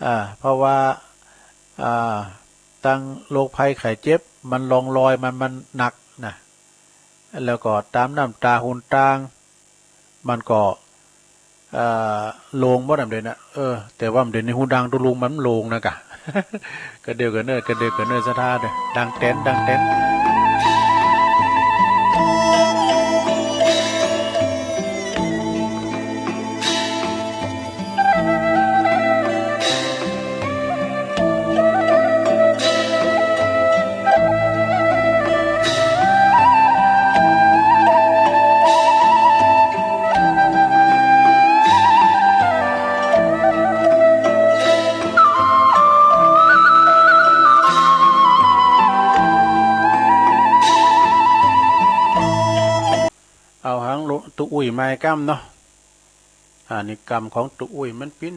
อ่า เพราะว่า อ่า ตังโรคภัยไข้เจ็บ มันร่องรอยมัน มันหนักนะ แล้วก็ต๋ามน้ำต๋าหนตาง มันก็ เอ่อ โล่งหมดอะเดี๋ยวนี้ เออ แต่ว่าเดี๋ยวนี้ฮูดังตุ๊ลุงมันโล่งนะกะ กระเดื่องกระเดื่องกระเดื่องกระเดื่องศรัทธาเด้อ ดังแต๋น ดังแต๋น เอาหังลุ ตุ๊อุ้ยมาก้ำเนาะ อ่า นี่กำของตุ๊อุ้ยมันปิ้น